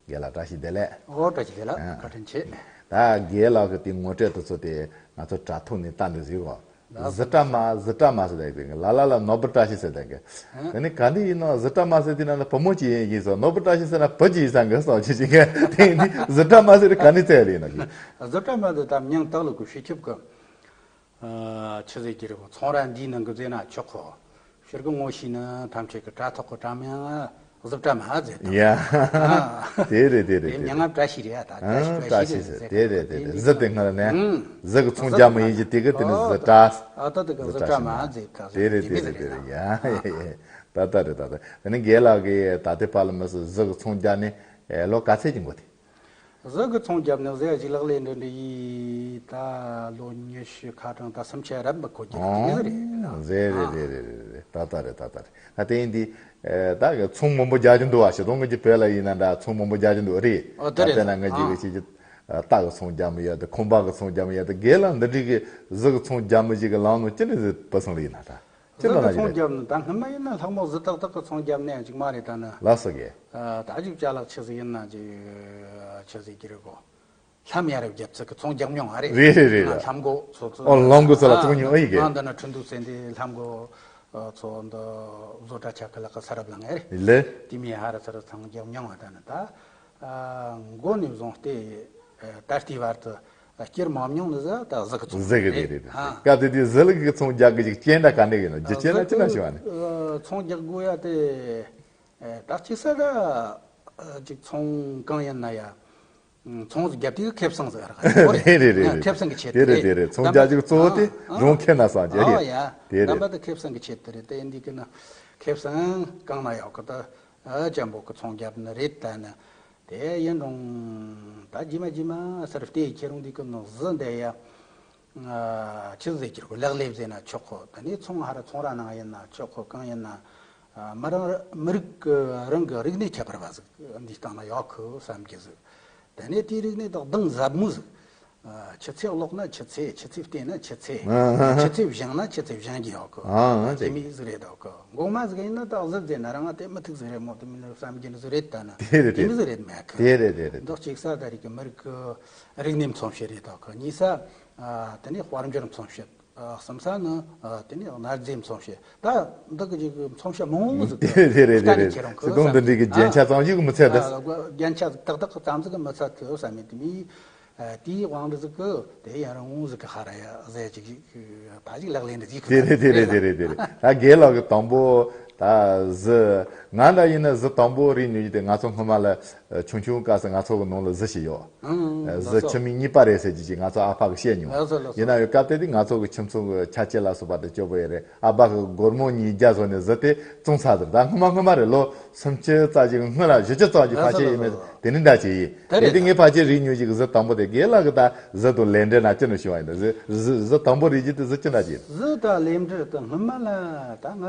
རྒན་ལགས་བཀྲ་ཤིས་བདེ་ལེགས། ཨོ་བཀྲ་ཤིས་བདེ་ལེགས། ཨ། བཀའ་དྲིན་ཆེ། ད་རྒན་ལགས་ཀྱི་དེ་ངོ་སྤྲོད་དེ་ཚོ་དེ་ང་ཚོ་དྲ་ཐོག་ནས་ལྟ་འདི་གཟིགས་གོ། གཟི་བཀྲ་མ་གཟི་བཀྲ་མ་ཟེར་བསྡད་ཀྱི། ལ་ལ་ལ་ནོར་བུ་བཀྲ་ཤིས་ཟེར་བསྡད་ཀྱི། དེ་ནི་ག་འདི་ཡིན་ནོ། གཟི་བཀྲ་མ་ཟེར་དེ་ན་ནི་བུ་མོ་ཅིག་ཡིན་ཡིན་ཟེར། ནོར་བུ་བཀྲ་ཤིས་ཟེར་ན་བུ་ཅིག་ཡིན་ས་འགི་སོགས་ཅིག་བྱེད་མཁན་དེ་ཡིན་དུས་གཟི་བཀྲ་མ་ཟེར་དེ་ག་ནས་བཙལ་ཡ་ལ་ཡིན་ནོ་གི། གཟི་བཀྲ་མ་ཟེར་ད་མྱིང་བཏགས་ལ་གི་སྤྱི་ཁྱབ་གི། ཨ། ཆི་ཟེར་གྱི་རེད་གོ། ཚོང་ར་འདིའི་ནང་གི་ཟེར་ན་ཆོག་གོ། ཕྱིར་གི་ངོ་ཤེས་ནི་ཐམས་ཅད་ཀྱི་དྲ་ཐོག་གི་དྲ་མིང་གཟི་བཀྲ་མ་ཟེར་ད། ཡ། ཨ། དེ་རེད་དེ་རེད། དེ་མྱིང་ང་བཀྲ་ཤིས་རེད་ཡ། ད་ཨ། བཀྲ་ཤིས་རེད་ཟེར། དེ་རེད་དེ་རེད། གཟི་དེ་སྔར་ནས་གཟི་གི་ཚོང་རྒྱག་མི་ཡིན་གྱི། དེ་གི་དེ་ནི་གཟི་བཀྲ། ཨ། ད་དེ་གི་གཟི་བཀྲ་མ་ཟེར་ད། དེ་རེད་དེ་རེད་དེ་རེད་ཡ། ད་ད་རེད་ད་ད། དེ་ནི་རྒན་ལགས་ཀྱིས་ད་ལྟའི་བར་ལ་མི་སུ་གཟི་གི་ཚོང་རྒྱག་ནས་ལོ་ག་ཚད་ཀྱི་འགོ་དེ། གཟི་གི་ཚོང་རྒྱབ་ནས་ཟེར་ཞིག་ལག་ལེན་འདྲ་འདྲ་ཡིས་ད་ལོ་ཉི་ཤུ་ཁ་གྲངས་ད་སུམ་ཅུ་རབ་མི་འཁོར་གྱི་འདུག་ཟེར་རེད། ཟེར་རེད་ཟེར་རེད་ཟེར་རེད། ད་ལྟ་རེད་ད་ལྟ་རེད། ད་དེ་ཡིན་དུས་ད་གི་ཚོང་མང་པོ་རྒྱག་གི་འདུག་བ། ཞེ་དྲུང་ངེད་ཀྱི་བོད་ལ་ཡིན་ན་འདྲ་ཚོང་མང་པོ་རྒྱག་གི་འདུག་རེད། ཨོ་དེ་རེད། ད་དཔེར་ན་ངེད་ཀྱི་གི་ཅིག་གི་རྟ་གི་ཚོང་རྒྱག་མི་ཡོད་དེ། ཁང་པ་གི་ཚོང་རྒྱག་མི་ཡོད་དེ། རྒན་ལགས་འདི་འདྲའི་གི་གཟི་གི་ཚོང་རྒྱག་མི་ཞིག་གི་ལམ་ནང་ཅི་འདྲ་ཟིག་བུད་སོང་ལ་ཡིན་ན་ད། ཅི་ལ་ན་ཅི་རེད། གཟི་གི་ཚོང་རྒྱབ་ནི་ད་སྔོན་མ་ཡིན་ན་ལྷག་མོ་གཟི་ཏག་ཏག་གི་ཚོང་རྒྱབ་ནས་ཅིག་མ་རེད་ད་ནི། ལགས་སོ་རྒན། ཨ། ད་ཅིག་ཅ་ལག་ཆི་ཟིག་ཡིན་ན་ཅིག་ཆི་ཟིག་གི་རེད་གོ། ལྷམ་ཡ་རབས་རྒྱབ་ཚིག་གི་ཚོང་རྒྱག་མྱོང་ཨ་རེད། རེད་རེད་རེད། ལྷམ་གོ་ཚོ་ཚོ། ཨོ་ལྷམ་གོ་ཚོ་ལ་ཨ། ཚོང་མྱོང་ཨེ་ཡི་གེ། ཨ་འདི་ན་ཁྲིན་ཏུའུ་ཟེར་འདི་ལྷམ་གོ་ཚོ་འདི་བཟོ་གྲྭ་ཆ་གི་ལག་གི་ས་རབ་ལ་ངེ་རེད། ལེ། དེ་མི་ཧ་ར་ཚ་ར་ཚོང་རྒྱག་མྱོང་ཨ་ད་ནི་ད། ཨ། མགོ་ནས་བཟུང་སྟེ་ད་ལྟའི་བར་དུ། སྐྱེར་མ་མྱོང་ནི་ཟ་ད་གཟི་གི་ཚོང་། གཟི་གི་རེད་རེད་རེད། ཨ། སྐབས་དེ་དུས་གཟི་ལི་གི་ཚོང་རྒྱག་གི་ཅིག་སྐྱེ་འདྲ་ག་འདྲ་ཡིན་ནོ། རྒྱུ་རྐྱེན་ལ་ཅི་ན་ཞུ་བ་ནི། ཨ། ཚོང་རྒྱག་དགོས་ཡ་དེ། ཨ། ད་ཅི་ས་ད་ཅིག་ཚོང་གང་ཡིན་ན་ཡ། ཚོང་རྒྱབ་དུས་ཁེ་བཟང་ཟིག་ར་རེད་རེད་རེད། ཁེ་བཟང་གི་ཆེད་དེ་རེད་དེ་རེད། ཚོང་རྒྱག་ཅིག་གཙོ་བོ་དེ་ཨ། རང་ཁེ་ན་སང་རྒྱ་ཨ་རེད། ཡ། དེ་རེད། དམ་པ་དེ་ཁེ་བཟང་གི་ཆེད་དེ་རེད། དེ་འདི་གི་ན་ཁེ་བཟང་གང་ན་ཡོད་གི་ད། ཨ། ཅན་པོ་གི་ཚོང་རྒྱབ་ནི་རེད་ད་ནི། དེ་ཡིན་རུང་ད་རྗེས་མ་རྗེས་མ་སར་བལྟས་ཁྱེད་རང་འདི་གི་ནང་གཟི་འདི་ཡ། ཨ། ཆི་ཟེར་གྱི་རེད་གོ། ལག་ལེབ་ཟེར་ན་ཆོག་གོ། ད་ནི་ཚོང་ཧ་ར་ཚོང་ར་ནང་ཡིན་ན་ཆོག་གོ། གང་ཡིན་ན། ཨ། མི་རང་མི་རིགས་ཀྱི་རང་གི་རིག་གནས་ཁྱད་པར་བ་ཟིག་འདི་སྟེང་ན་ཡོད་གི་བསམ་གྱི་ཟིག་ད་ནི་དེའི་རིག་གནས་དག་གདངས་ཟབ་མོ་ཟིག་ཨ། ཆུ་ཚད་ཀློག་ན་ཆུ་ཚད། ཆུ་ཚད་བལྟས་ན་ཆུ་ཚད། ཨ། ཆུ་ཚད་བཞེངས་ན་ཆུ་ཚད་བཞེངས་ཀྱི་ཡོད་གི། ཨ། ཨ། དེ་མི་ཟིག་རེད་དོ་གི། མགོ་མ་ཟིག་ཡིན་ན་ད་གཟི་ཟེར་ན་རང་ང་དེ་མི་ཐུག་ཟིག་རེད་མོ། དེ་མི་ནི་བསམ་གྱི་ནི་ཟིག་རེད་ད་ནི། དེ་རེད་དེ་དེ་མི་ཟིག་རེད་མེད་གི། དེ་རེད་དེ་རེད། འདི་གཅིག་ས་ད་རིག་གི་མི་རིགས་ཀྱི་རིག་གནས་མཚོན་བྱེད་རེད་དོ་གི། གཉིས་ས། ཨ། དེ་ནི་དཔལ་འབྱོར་མཚོན་བྱེད། ཨ། གསུམ་ས་ནི། ཨ། དེ་ནི་གནའ་རྫས་མཚོན་བྱེད། ད་འདི་གི་ཅིག་མཚོན་བྱེད་མང་བོ་ཟིག་དེ་རེད་དེ་རེད་དེ་རེད། ཁྱེད་རང་གི་སྲིད་དོན་འདི་འདྲའི་གི་རྒྱན་ཆ་ཙམ་ཞིག་མི་ཚད་ད། ཨ། རྒྱན་ཆ་ཏག་ཏག་ཙམ་ཟིག་མི་ཚད་གི་བསམ་མེད་དེ་མི། ཨ། དེའི་དབང་དུ་ཟིག་གི་དེ་ཡང་རང་དབང་ཟིག་གི་ཧ་ར་ཡ་ཟེར་ཅིག་ཅིག་ད་ཅིག་ལག་ལེན་དུ་ཟིག་གི། དེ་རེད་དེ་རེད་དེ་རེད་དེ་རེད། ད་རྒན་ལགས་ཀྱི་དང་པོ་ད་གཟི། ང་འདྲ་ཡིན་ན་གཟི་དང་པོ་རིག་ནུས་ཀྱི་དེ་ང་ཚོ་སྔོན་མ་ལ་ཆུང་ཆུང་སྐབས་སུ་ང་ཚོ་གི་ནང་ལ་གཟི་ཞིག་ཡོད། ཨང་། གཟི་ལགས་སོ། ཁྱིམ་མི་གཉིས་པ་རེད་ཟེར་གྱི་ཅིག་ང་ཚོ་ཨ་ཕ་གིས་བཤད་མྱོང་། ལགས་སོ་ལགས་སོ། ཡིན་ན་ཡང་སྐབས་དེ་དུས་ང་ཚོ་གི་ཁྱིམ་ཚང་གི་ཆ་བྱད་ལ་སོགས་པ་དེ་སྐྱོ་པོ་ཡོད་རེད། ཨ་ཕ་གིས་སྒོར་མོ་ཉིས་བརྒྱ་བཟོས་ནས་གཟི་དེ་བཙོངས་ཚར་ཟིག་ད་སྔོན་མ་སྔོན་མ་རེད། ལོ་སུམ་ཅུ་ཙམ་ཞིག་སྔོན་ལ། བཞི་བཅུ་ཙམ་ཞིག་ཕལ་ཆེར་ཡིན་མེད། ལགས་སོ་ལགས་སོ། དེ་ནི་འདྲ་ཅིག་ཡིན། དེ་རེད་དེ་དེ་ད། ངས་ཕལ་ཆེར་རིག་ནུས་ཀྱི་གཟི་དང་པོ་དེ། རྒན་ལགས་ཀྱི་ད་གཟི་དང་ལས་འབྲེལ་ན་ཅི་ནས་བྱུང་བ་ཡིན་ད། གཟི་གཟི་གཟི་དང་པོ་རིག་རྒྱུ་དེ་གཟི་ཅི་འདྲ་ཅིག་ཡིན། གཟི་དང་ལས་འབྲེལ་དེ་སྔོན་མ་ལ་ད་ང་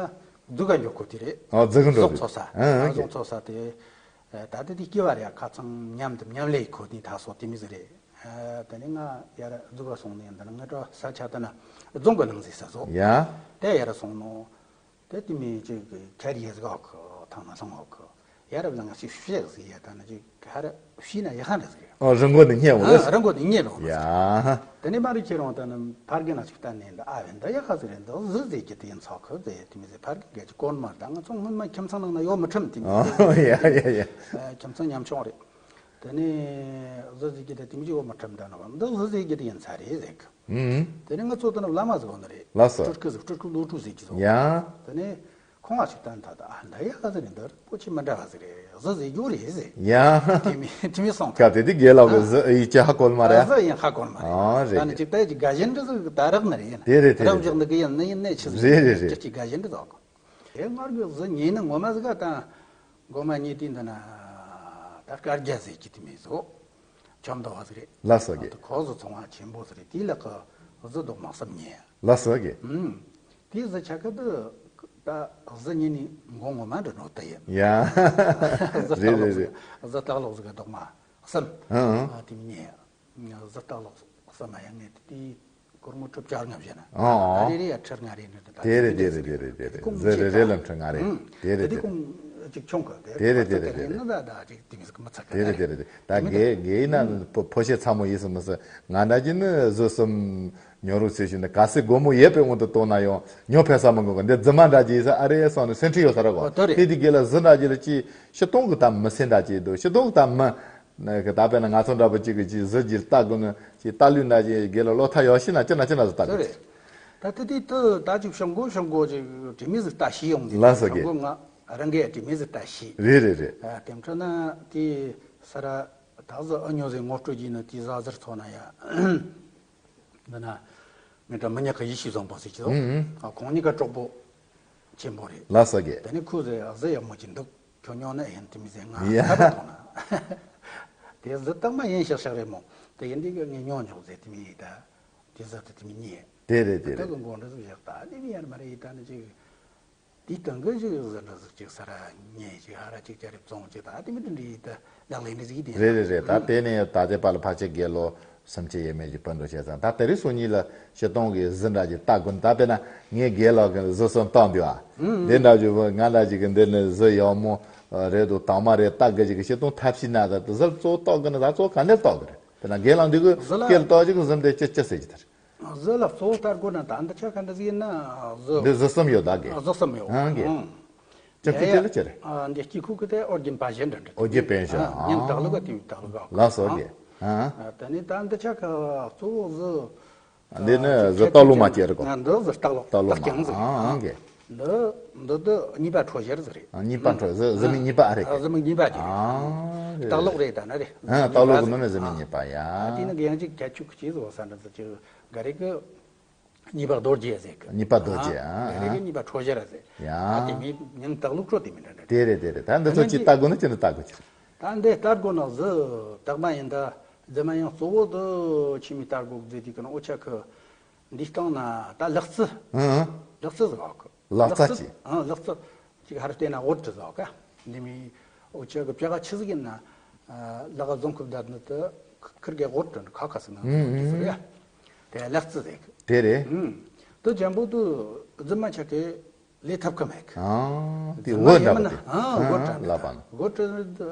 རྫི་ག་འགྱོ་གོ་དེ་རེད། ཨ། རྫི་ག་འགྲོ་ཟོག་དེ་འཚོ་ས། ཨ། ཨ། ཟོག་འཚོ་ས་དེ། ད་ལྟ་དེ་སྐྱེ་བ་རེད། ཁ་ཚང་མཉམ་དུ་མཉམ་ལས་ཁོ་ནི་ད་སོ་དེ་མི་ཟིག་རེད། ཨ། དེ་ནས་ང་ཡར་རྫི་ག་སོང་ནས་འདི་ན་ང་འགྲོ་ས་ཆ་དེ་ན་རྫོང་གི་ནང་ཟིག་ས་བཟོ། ཡ། དེ་ཡར་སོང་ནོ། དེ་དེ་མི་ཅིག་ཁེ་རི་ཡ་ཟིག་ཨོ་ཁུ་ཐང་ན་སོང་ཨོ་ཁུ། ཡ་རབས་ལ་ང་ཞིག་བཤད་ཟིག་ཡ་ད་ན་ཅིག་ཧ་ར་བཤད་ན་ཡ་ཧ་ར་ཟིག་རེད། ཨོ་རི་མགོ་ནས་རྙེད་འོང་ཨ་རེད། རི་མགོ་ནས་རྙེད་རོགས་ཡ། དེ་ནས་མ་རེད་ཁྱེད་རང་ད་ནི་ཕ་རྒན་ན་ཞིག་ལྟ་ནས་འདི་ཨ་བས་འདི་ཡ་ཧ་ཟིག་རེད། འདི་གཟི་ཟེར་གྱི་དེ་ཡིན་ཚོགས་ཁུ་ཟེར་དེ་མི་ཟེར། ཕ་རྒན་གྱི་གོར་མ་ད་ང་ཚོ་སྔོན་མ་ཁྱིམ་ཚང་ནང་ན་ཡོད་མི་ཁྲིམས་དེ་མི་ཨོ་ཡ་ཡ་ཡ། ཁྱིམ་ཚང་ཉམ་ཆུང་རེད། དེ་ནས་གཟི་ཟེར་གྱི་དེ་དེ་མི་ཡོད་མི་ཁྲིམས་ད་ན་བ་འདི་གཟི་ཟེར་གྱི་དེ་ཡིན་ཚ་རེད་ཟེར་གི་ཨུམ། དེ་ནས་ང་ཚོ་དེ་ནི་བླ་མ་ཟིག་ཡོད་ནི་རེད། ལགས་སོ། སྤྲུལ་སྐུ་ཟིག་སྤྲུལ་སྐུ་བློ་གྲོས་ཟེར་གྱི་ཟིག་ཡ། དེ་ནས་ཁོང་ང་ཞིག་བསྟན་ད་ད་ཨ་འདི་ཡག་ག་ཟིག་རེད། འདི་པོ་ཆེ་མི་འདྲ་བ་ཟིག་རེད། གཟི་ཟེར་རྒྱུ་རེད་ཟེར། ཡ། དེ་མི་དེ་མི་སོང་། སྐབས་དེ་དུས་དགེ་ལགས་ཀྱི་གཟི་ཡིག་ཆ་ཧ་གོ་མ་རེད། གཟི་ཡིན་ཧ་གོ་མ་རེད། ཨ་རེད། ད་ནི་ཅིག་ད་ཡིག་ཅིག་དགའ་ཞེན་འདྲ་ཟིག་ད་རག་ནི་རེད་ཡིན། དེ་རེད་དེ་རེད། རག་བཞག་འདི་གི་ཡིན་ནི་ཡིན་ནི་ཆི་ཟིག་རེད་རེད་རེད། ཅིག་ཅིག་དགའ་ཞེན་འདྲ་ཟིག་གོ། དེ་སྔར་གི་གཟི་ཉེ་ནི་ངོ་མ་ཟིག་ག་ད་མགོ་མ་ཉེ་དུས་འདི་ན་ད་དཀར་རྒྱ་ཟེར་གྱི་དེ་མི་ཟིག་ཆོམ་མདོ་བ་ཟིག་རེད། ལགས་སོ་གི། ད་ཁོ་གཟི་ཚོང་བ་ཆེན་པོ་ཟིག་རེད། དེའི་ལག་གི་གཟི་རྡོག་མ་གསུམ་ཉེ། ལགས་སོ་གི། ཨུམ། དེའི་གཟི་ཆ་ག་དུ་ད་གཟི་ཉེ་ནི་མགོ་ངོ་མ་འདྲ་ནོ་ད་ཡིན། ཡ། གཟི་རེད་སྟག་ལོག་རེད་ཟིག་རེད། གཟི་སྟག་ལོག་ཟིག་གི་རྡོག་མ་གསུམ། ཨང་ཨང་། ཨ་དེ་མི་ཉེ། གཟི་སྟག་ལོག་གསུམ་མ་ཡང་ངས་དེ་སྒོར་མོ་ཁྲི་བཅོ་ལྔ་བཞེས་ན། ཨང་ཨང་། ཨ་རེ་རེ་ཡ་ཁྲི་ལྔ་རེ་ནི་ད་དེ་རེད་དེ་རེད་དེ་རེད་དེ་རེད། གཟི་རེ་རེ་ལ་ཁྲི་ལྔ་རེད། ཨང་། དེ་རེད་དེ་དེ་རེད། ཁོང་ཅིག་ཆུང་གི་དེ་དེ་རེད་དེ་རེད་དེ་རེད། ནི་ད་ད་ཅིག་དེ་མི་ཟིག་མི་ཚ་གི་དེ་རེད་དེ་རེད་དེ། ད་དེ་རྒས་རྒས་ཡིན་ན་ཕོ་ཕོ་ཤེ་ཚ་མོ་ཡིན་སི་མི་སི། ང་འདྲ་གྱི་ནི་གཟི་གསུམ་ཉོ་རོགས་ཚེ་ཞུ་ནི་ག་སེ་སྒོར་མོ་ཡོད་པའི་དབང་དུ་གཏོང་ན་ཡང་ཉོ་ཕེ་ས་མི་དགོས་གི། འདི་རྫི་མ་འདྲ་གྱི་ཡིན་ས་ཨ་རེ་སོང་ནི་སེམས་ཁྲལ་ཡོད་ས་ར་གོ། ཨོ་དེ་རེད། དེ་དེ་རྒས་ལ་གཟི་འདྲ་གྱི་ལ་ཅི་ཕྱི་གཏོང་གི་ད་མི་སེ་འདྲ་གྱི་འདུག་ཕྱི་གཏོང་གི་ད་མི། ནི་གི་ད་དཔེར་ན་ང་ཚོ་འདྲ་པོ་གཅིག་གི་གཅིག་གཟི་བརྗིད་ལྟ་དགོས་ནི་གཅིག་ལྟ་ལུས་འདྲ་གཅིག་དགེ་ལ་བློ་ཐག་ཡོད་ཤི་ན་ཅི་ན་ཅི་ན་ཟི་ལྟ་དེ་དགོས། རེད། ད་དེ་དུས་དུ་ད་ཅིག་ཤོག་མགོ་ཤོག་མགོ་ཅིག་དྲི་མི་ཟིག་ལྟ་ཤི་ཡོང་དེ། ལགས་སོ་ཤོག་གི། མགོ་ང་རང་གི་དྲི་མི་ཟིག་ལྟ་ཤི། རེད་རེད་རེད། ཨ་དེ་འཕྲོ་ན་དེ་ས་ར་ད་གཟི་ཨ་ཉོ་ཟིག་ངོ་སྤྲོད་ཀྱི་ནི་དེ་ཟ་ཟིར་ཚོ་ན་ཡ། འདི་ན་ངེད་དྲ་མི་ཉག་གི་ཡེ་ཤེས་བཟང་པོ་ཟེར་གྱི་འདུག་ཨུ་ཨུ། ཨ་ཁོང་གཉིས་ཀ་གྲོགས་པོ་ཆེན་པོ་རེད། ལགས་སོ་གི། དེ་ནས་ཁོས་ཟེར་གཟི་ཡག་མོ་ཅིག་འདུག་ཁྱོད་ཉོ་ན་ཡིན་དེ་མི་ཟེར་ང་ཡ། ཁ་པར་ཐོང་ན། དེ་གཟི་རྟགས་མ་ཡིན་ཤག་ཤག་རེད་མོ། དེ་ཡིན་དུས་ཀྱི་ངས་ཉོ་ཉོག་ཟེར་དེ་མི་ཡིན་ད། དེ་གཟི་དེ་དེ་མི་རྙེད། དེ་རེད་དེ་ད་རེད། གི་མགོ་འདྲ་ཟིག་བཞག་ད་དེ་མི་ཡར་མ་རེད་ཡིན་ད་ནི་ཅིག་དེའི་སྟེང་གི་ཅིག་གཟི་འདྲ་ཟིག་ཅིག་ས་ར་ཉེ་ཅིག་ཧ་ར་ཅིག་ཅ་རེ་བཙོང་ཅིག་ད་དེ་མི་དེ་འདྲ་ཡིན་ད་ལག་ལེན་འདྲ་ཟིག་ཡིན་དེ། རེད་རེད་རེད། ད་དེ་ནས་ད་དེ་པ་ལ་ཕ་ཆེ་དགེ་ལོ་སུམ་ཆེ་ཡས་མས་ཀྱི་སྤུན་གྲོགས་བྱས་ཙང་ད་དེ་རིང་སང་ཉིན་ལ་ཕྱི་གཏོང་གི་གཟི་འདྲ་ཅིག་ལྟ་དགོས། ད་དཔེར་ན་ངས་དགེ་ལགས་ཀྱི་གཟི་གསུམ་བཏང་འདུག་ཨ། འདི་འདྲ་ཅིག་ང་འདྲ་ཅིག་གི་འདི་ནི་གཟི་ཡག་མོ་རེད་འདུག་དྭངས་མ་རེད་ལྟ་དགོས་ཅིག་གི་ཕྱི་གཏོང་ཐབས་ཤེས་ན་ད་གཟི་ལ་གཙོ་བོ་ལྟ་དགོས་ན་ད་གཙོ་བོ་ག་འདྲ་ལྟ་དགོས་རེད། དཔེར་ན་དགེ་ལགས་འདི་གི་གཟི་ལ་སྐེ་ལ་ལྟ་ཅིག་གི་གཟི་འདི་ཅི་ཅི་ཟེར་གྱི་ད་རེད། གཟི་ལ་གཙོ་བོ་ལྟ་དགོས་ན་ད་འདི་ཆ་ག་འདྲ་ཟིག་ཡིན་ན་གཟི། འདི་གཟི་གསུམ་ཡོད་ད་གི། གཟི་གསུམ་ཡོད། ཨང་གི། ཨང་། སྤྱི་ཁུག་དེ་ལ་ཅི་རེད། ཨ་འདི་སྤྱི་ཁུག་གི་དེ་ཨོ་རྒྱན་པ་གཞན་འདྲ་འདྲ། ཨོ་རྒྱན་པན་ཞིག་ཨ་ཨང་། ཉིན་དག་ལུག་ག་དེ་དག་ལུག་ག་ལགས་སོ་ཨོ་རྒྱན། ཨ། ཨ་ད་ནི་ད་འདི་ཆ་ག་གཙོ་བོ་གཟི། འདི་ནི་གཟི་སྟག་ལོ་མ་སྐྱེ་རེད་གོ། ང་འདི་གཟི་སྟག་ལོ་སྟག་ལོ་སྟག་རྐྱང་ཟིག་རེད། ཨང་ཨང་གི། འདི་འདི་འདི་གཉིས་པ་འཕྲོད་བཞེར་ཟིག་རེད། ཨ་གཉིས་པ་འཕྲོད་གཟི་གཟི་མིག་གཉིས་པ་ཨ་རེད་གི། གཟི་མིག་གཉིས་པ་གི་རེད། ཨང་རེད། སྟག་ལོ་རེད་ད་ན་རེད། ཨ་སྟག་ལོ་གི་ནང་ནས་གཟི་མིག་གཉིས་པ་ཡ། ཨ་དེ་ནི་གི་ཡང་ཅིག་ཁྱད་ཆོས་ཀྱི་ཅིག་བཟོ་ས་འདྲ་ཟིག་ཅིག་ག་རེ་གི། གཉིས་པ་རྡོ་རྗེ་ཟེར་གི། གཉིས་པ་རྡོ་རྗེ་ཨ། ཨ་རེ་གི་གཉིས་པ་འཕྲོད་བཞེར་ཟེར། ཡ། ཨ་དེ་མིན་ཉིན་དག་ལུག་འཕྲོད་དེ་མིན་འདྲ་འདྲ། དེ་རེད་དེ་རེད། ད་འདི་ཚོ་ཅི་ལྟ་དགོས་ན་ཅི་འདྲ་ལྟ་དགོས་ཀྱི། ད་འདི་ལྟ་དགོས་ན་གཟི་དག་མ་ཡིན་ད་རྫི་མ་ཡང་གཙོ་བོ་དུ་ཆི་མི་ལྟ་དགོས་ཟེར་དུས་ཀྱི་ན་འོ་ཆ་གི། འདི་སྟེང་ན་ད་ལག་རྩི། ཨང་། ལག་རྩི་ཟེར་གི། ལག་རྩ་ལག་རྩི་ཅི། ཨང་ལག་རྩི། ཅིག་ཧར་བལྟས་ན་འོད་དྲི་ཟེར་གི། འདི་མི་འོ་ཆ་གི་ཕྱེད་ཀ་ཆི་ཟིག་ཡིན་ན། ལག་བཟུང་ཁུབ་ད་ནི་དུ་ཁིར་གི་འོད་དྲི་ཁ་ཁ་སི་ན་ཨང་འདི་ཟེར་ཡ། དེ་ལག་རྩི་ཟེར་གི། དེ་རེད། ཨང་། དུ་ཅན་པོ་དུ་རྫི་མ་ཆ་གི་ལས་ཐབས་ཀི་མེད་གི། ཨང་། དེ་རྫི་མ་འོད་འདྲ་ཡིན་པ་མིན་ན་དེ། ཨང་འོད་ཨང་དྲི་ལ་པ་ན། འོད་དྲི་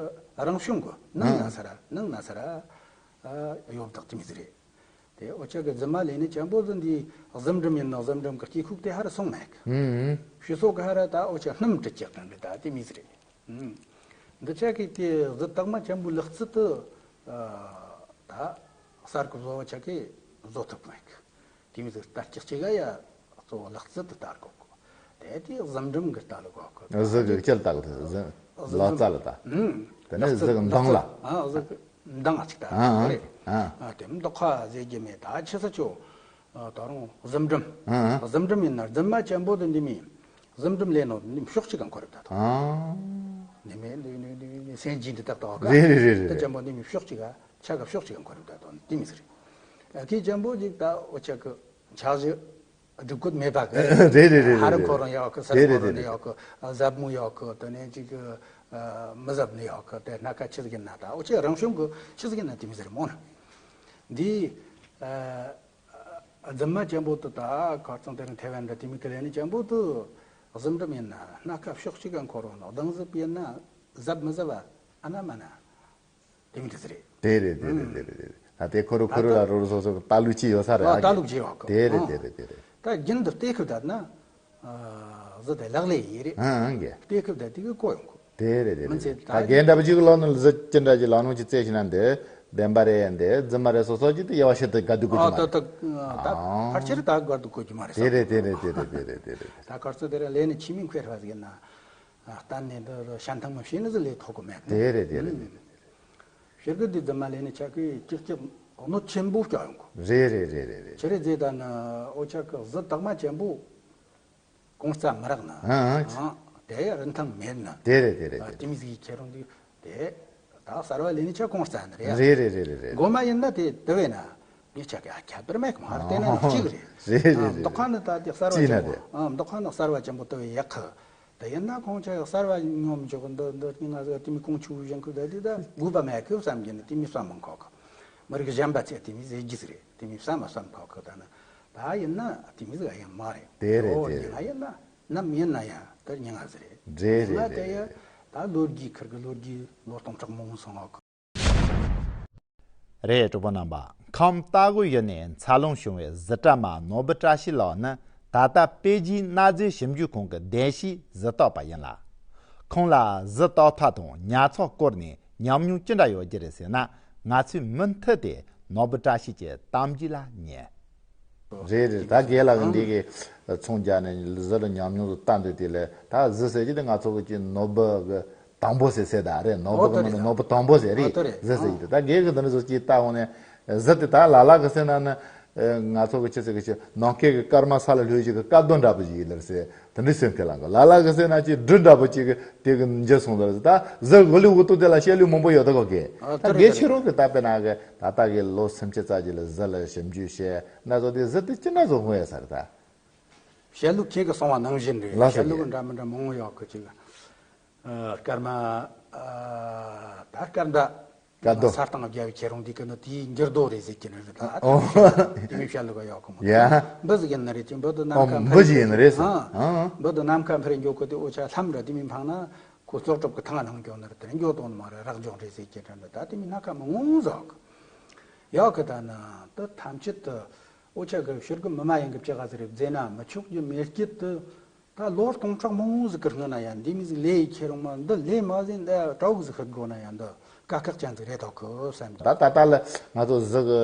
རང་བྱུང་གི་ནང་ན་ཨང་ས་ར་ནང་ན་ས་ར་ཡོད་བདག་དེ་མི་ཟེར་རེད། དེ་འོ་ཆ་གི་རྫི་མ་ལས་ནི་ཅན་པོ་ཟི་འདི་གཟིམ་འགྲམ་ཡིན་ན་གཟིམ་འགྲམ་གི་སྐྱེ་ཁུག་དེ་ཧར་སོང་མེད་གི། ཨང་ཨང་། ཕྱི་སོ་གི་ཧར་ད་འོ་ཆ་སྣུམ་དྲི་ཅག་དང་གི་ད་དེ་མི་ཟེར་རེད། ཨང་། འདི་ཆ་གི་དེ་གཟི་དག་མ་ཅན་པོ་ལག་རྩི་དུ་ད་གསར་གི་བཟོ་བ་ཆ་གི་བཟོ་ཐུབ་མེད་གི། དེ་མི་ཟིག་ལྟ་ཅི་ཅི་ག་ཡ་གཙོ་བོ་ལག་རྩི་དུ་ལྟ་དགོས་གོ། དེ་དེ་གཟིམ་འགྲམ་གི་ལྟ་ལ་དགོས་གོ། གཟི་གི་ལྕི་ལ་ལྟ་གི་གཟི་ལག་རྩ་ལ་ལྟ། ཨུམ། དེ་ནས་གཟི་གི་མདངས་ལ། ཨ་གཟི་གི་མདངས་ཨ་ཅིག་ལྟ་ཨ་ཨ་རེད། ཨ། ཨ་དེ་མདོག་ཁ་ཟེར་གྱི་མེད་ད་ཆི་ས་ཆོ། ཨ་ད་རུང་གཟིམ་འགྲམ། ཨ་ཨ། གཟིམ་འགྲམ་ཡིན་ན་རྫུན་མ་ཅན་པོ་དེ་འདི་མི། གཟིམ་འགྲམ་ལས་ནོ་འདི་ཕྱོགས་གཅིག་གང་ཁོ་རེ་ད་དོ། ཨ། འདི་མེད་འདི་འདི་འདི་སེན་ཇི་འདི་དག་དོ་ག། རེད་རེད་རེད་རེད། ད་ཅན་པོ་འདི་མི་ཕྱོགས་གཅིག་ག་ཆ་ག་ཕྱོགས་གཅིག་གང་ཁོ་རེ་ད་དོ་འདི་མི་ཟེར། ཨ་ཁྱི་ཅན་པོ་ཅིག་ད་འོ་ཆ་གི། ཆགས་གཞི་སྒྲིག་བཀོད་མེད་པ་གི། རེད་རེད་རེད་རེད། ཧ་ར་ཁོ་རང་ཡོད་གི་ས་རེད་ཁོ་རེད་རང་རེད་ནི་ཡོད་གི་ཟབ་མོ་ཡོད་གི་དེ་ནས་ཅིག་གི་མི་ཟབ་ནི་ཡོད་གི་དེ་སྣ་ཁ་ཆི་ཟིག་ཡིན་ན་ད་འོ་ཆེ་རང་བྱུང་གི་ཆི་ཟིག་ཡིན་ན་དེ་མི་ཟེར་མོ་ན། འདི་རྫུན་མ་ཅན་པོ་དུ་ད་ཁ་རྩང་དེ་རིང་ཐེ་ཝན་འདྲ་དེ་མི་གི་ལས་ནི་ཅན་པོ་དུ་གཟིམ་འགྲམ་ཡིན་ན་སྣ་ཁ་ཕྱོགས་གཅིག་ག་འཁོར་རོ་ནོ་གདང་ཟིབ་ཡིན་ན། གཟབ་མི་གཟབ་བ་ཨ་ན་མ་ན་དེ་མི་འདྲ་ཟེར་རེད། དེ་རེད་དེ་རེད་དེ་རེད་དེ་རེད། ད་དེ་ཁོ་རུ་ཁོ་རུ་ལ་རོ་རུ་སོ་སོ་ལྟ་ལུགས་ཅི་ཡོད་ས་རེད། ཨ་ལྟ་ལུགས་ཅི་ཡོད་གི། དེ་རེད་ཨ་དེ་རེད་དེ་རེད། ད་རྒྱུན་དུ་ལྟེ་ཁུབ་ད་ན་གཟི་དེ་ལག་ལེན་ཡིན་རེད། ཨང་ཨང་གི། ལྟེ་ཁུབ་ད་དེ་གི་གོ་ཡོང་གི། དེ་རེད་དེ་མི་རེད་ཚེ་ད་ད་རྒན་འདྲ་པོ་ཅིག་ལོ་ནི་གཟི་ཅི་འདྲ་ཅིག་ལག་ནང་ཅིག་རྩེ་ཤི་ན་འདི་བདེན་པ་རེད། འདི་རྫུན་མ་རེད། སོ་སོ་ཅིག་ཏུ་དབྱེ་བ་ཕྱེ་ཏི་དགའ་སྡུག་གོ་ཨ་ཅི་མ་ད་རེད། ད་ད་ཨང་ཕལ་ཆེར་ད་དགའ་སྡུག་གོ་རྒྱུ་མ་རེད། དེ་རེད་དེ་རེད་དེ་རེད་དེ་རེད་དེ་རེད། ད་གར་སོ་དེ་རེད་ལས་ནི་ཆི་མིན་ཁོས་ཧྲ་ཟིག་ན། གཏན་ནས་འདི་ཞན་ཐང་མ་བྱས་ནི་ཟི་ལས་ཐོག་གི་མེད་གི། དེ་རེད་དེ་རེད་དེ་རེད། ཕྱིར་གི་འདི་རྫུན་མ་ལས་ནི་ཆ་གི་ཅིག་ཅིག་གནོད་ཆེན་པོ་སྐྱོ་ཡོང་གི། རེད་རེད་རེད་རེད་རེད། ཕྱི་རེད་རྫས་ད་ནི་འོ་ཆ་གི་གཟི་དག་མ་ཆེན་པོ་གོང་རྩ་མི་རག་ན། ཨང་ཨང་། དེ་རིན་ཐང་མེད་ན། དེ་རེད་དེ་རེད་དེ་རེད། དེ་མི་ཟིག་ཁྱེད་རང་འདི་དེ་ད་གསར་བ་ལས་ནི་ཆ་གོང་རྩ་ནི་རེད། རེད་རེད་རེད་རེད་རེད། མགོ་མ་ཡིན་ན་དེ་དེ་བས་ན། ངས་ཆ་གི་ཨ་ཁྱད་པར་མེད་གི་མ་རེད། དེ་ན་ནི་གཅིག་རེད། རེད་རེད་རེད། མདོ་ཁ་ནི་ད་དེ་གསར་བ་ཅིག་ན་ཆེན་པོ་དེ། ཨ་མདོ་ཁ་ནི་གསར་བ་ཆེན་པོ་དེ་བས་ཡག་གི། དེ་ཡིན་ན་ཁོང་ཆ་གསར་བ་སྙོམས་འཇོག་འདི་འདི་ང་ཟེར་དེ་མི་ཁོང་ཆུ་བཞིན་ཁུ་ད་དེ་ད་དགོས་པ་མེད་གི་བསམ་གྱི་ནི་དེ་མི་བསམ་མི་ཁོག་གི། མི་རིགས་གཞན་པ་ཚེ་དེ་མི་ཟེར་རྒྱུ་ཟིག་རེད། དེ་མི་བསམ་མ་བསམ་ཁོག་གི། ད་ནི་ད་ཡིན་ན་དེ་མི་ཟིག་ཡང་མ་རེད། དེ་རེད་ཨོ་དེ་ཉི་རེད། ང་ཡིན་ན་ནམ་ཡིན་ན་ཡང་དེ་ཉི་ང་ཟིག་རེད། རེད་རེད་ང་དེ་རེད་ཡ་རེད། ད་ལོ་རྒྱུས་ཁིར་གི་ལོ་རྒྱུས་ལོ་སྟོང་ཕྲག་མང་སོང་ངོ་གི། རེད། གྲོགས་པོ་རྣམ་པ། ཁམས་རྟ་མགོ་ཡུལ་ནས་འཚར་ལོངས་བྱུང་བའི་གཟི་བཀྲ་མ་ནོར་བུ་བཀྲ་ཤིས་ལགས་ནི་ད་ལྟ་པེ་ཅིན་གནའ་རྫས་ཞིབ་འཇུག་ཁང་གི་གདན་ཞུའི་གཟི་བརྟག་པ་ཡིན་ལ། ཁོང་ལ་གཟི་བརྟག་ཐབས་དང་ཉར་ཚགས་སྐོར་ནས་ཉམས་མྱོང་ཅི་འདྲ་ཡོད་རྒྱུ་རེད་ཟེར་ན། ང་ཚོས་མུ་མཐུད་དེ་ནོར་བུ་བཀྲ་ཤིས་ཀྱི་གཏམ་རྒྱུད་ལ་ཉན། རེད་རེད། ད་རྒན་ལགས་ཀྱི་འདི་གི་ཚོང་རྒྱག་ནས་གཟི་ལ་ཉམས་མྱོང་དུ་ལྟ་འདོད་དེ་ལས་ད་གཟི་ཟེར་གྱི་དེ་ང་ཚོ་གི་ནོར་བུ་གི་དང་པོ་ཟེར་ཟེར་ད་རེད། ནོར་བུ་ཨོ་གི་ནང་ནས་ནོར་བུ་དང་པོ་ཟེར་རེད། ཨོ་དེ་རེད། གཟི་ཟེར་གྱི་དེ་ད་རྒན་གི་འདི་འདྲ་ཚོ་ཅིག་ལྟ་འོང་ནས་གཟི་དེ་ད་ལ་ལ་གི་ཟེར་ན་ནི་ང་ཚོ་གི་ཅི་ཟེར་གི་ཅི་ནམ་མཁའི་གི་སྐར་མ་ས་ལ་ལྷོད་ཅིག་གི་སྐར་རྡོ་འདྲ་པོ་ཅིག་ཡིན་ལར་ཟེར། དེ་འདྲའི་སེམས་ཁས་བླངས་གི། ལ་ལ་གི་ཟེར་ན་ཅིག་སྦྲུལ་འདྲ་པོ་ཅིག་གི་དེ་གི་འཇུ་སོང་ལར་ཟེར། ད་གཟི་འོ་ལི་འུ་ཏུ་དེ་ལ་བཤད་ལུས་མང་པོ་ཡོད་ད་གོ་གི། ཨ་ད་དེ་རེད་རྒན་ད་ཁྱེད་རང་གི་ད་དཔེར་ན་གི་ད་ལྟ་གི་ལོ་སུམ་ཅུ་རྩ་གཅིག་ལ་གཟི་ལ་ཞིབ་འཇུག་བྱས་ན་ཚོ་དེ་གཟི་དེ་ཅི་འདྲ་ཚོ་དངོས་ཡ་ས་རེད་ད། བཤད་ལུགས་ཁྱེད་ཀྱི་གསུང་བ་ནང་བཞིན་རེད། ལགས་སོ། བཤད་ལུགས་རྒན་འདྲ་མི་འདྲ་མང་བོ་ཡོད་གི་ཅིག་ཨ་སྐར་མ་ཨ་ད་སྐར་མདའ་སྐར་རྡོ། ས་སྟེང་བརྒྱབ་པའི་ཁྱེད་རང་འདི་གི་ནི་དེའི་འགྱུར་རྡོ་རེད་ཟེར་གྱི་ནི་རེད་ད། ཨོ། དེ་མིན་བཤད་ལུགས་ཡོད་གི་མོ། ཡ། འབུ་ཟིག་ཡིན་ནི་རེད་ཅིག་འབུ་དུ་ནམ་མཁའ་ཨོ་འཕུར་འབུ་ཟིག་ཡིན་ནི་རེད་ཟེར། ཨ། ཨ། འབུ་དུ་ནམ་མཁའ་འཕུར་འགྱོ་གི་དེ་འོ་ཆ་ལྷམ་འདྲ་དེ་མིན་འཕངས་ན་ཁོ་ཙོག་གྲུབ་གི་ཐང་ནང་འགྱོ་ནི་རེད། དེ་འགྱོ་དོན་མ་རེད། རག་འཇོག་རེད་ཟེར་གྱི་རེད་ད། དེ་མིན་སྣ་ཁ་མི་ངོ་ཟོག་ཡོད་གི་ད་ནི་དུ་ཐམས་ཅད་དུ། འོ་ཆ་གི་ཕྱིར་གི་མི་མ་ཡིན་གི་ཅི་ག་ཟེར་རེད་ཟེར་ན་མི་ཆོག་རྒྱུ་མེད་སྐྱིད་དུ། ད་ལོ་སྟོང་ཕྲག་མང་བོ་ཟིག་གི་སྔོན་ན་ཡང་འདི་མི་ཟིག་ལས་ཡི་ཁྱེད་རང་མ་འདི་ལས་མ་ཟིན་འདི་གྲོགས་ཟིག་ཤི་དགོ་ན་ཡང་འདི་དཀའ་ཁག་ཅན་ཟིག་རེད་དོ་གི་བསམ་གི། ད་ད་ལྟ་ལ་ང་ཚོ་གཟི་གི་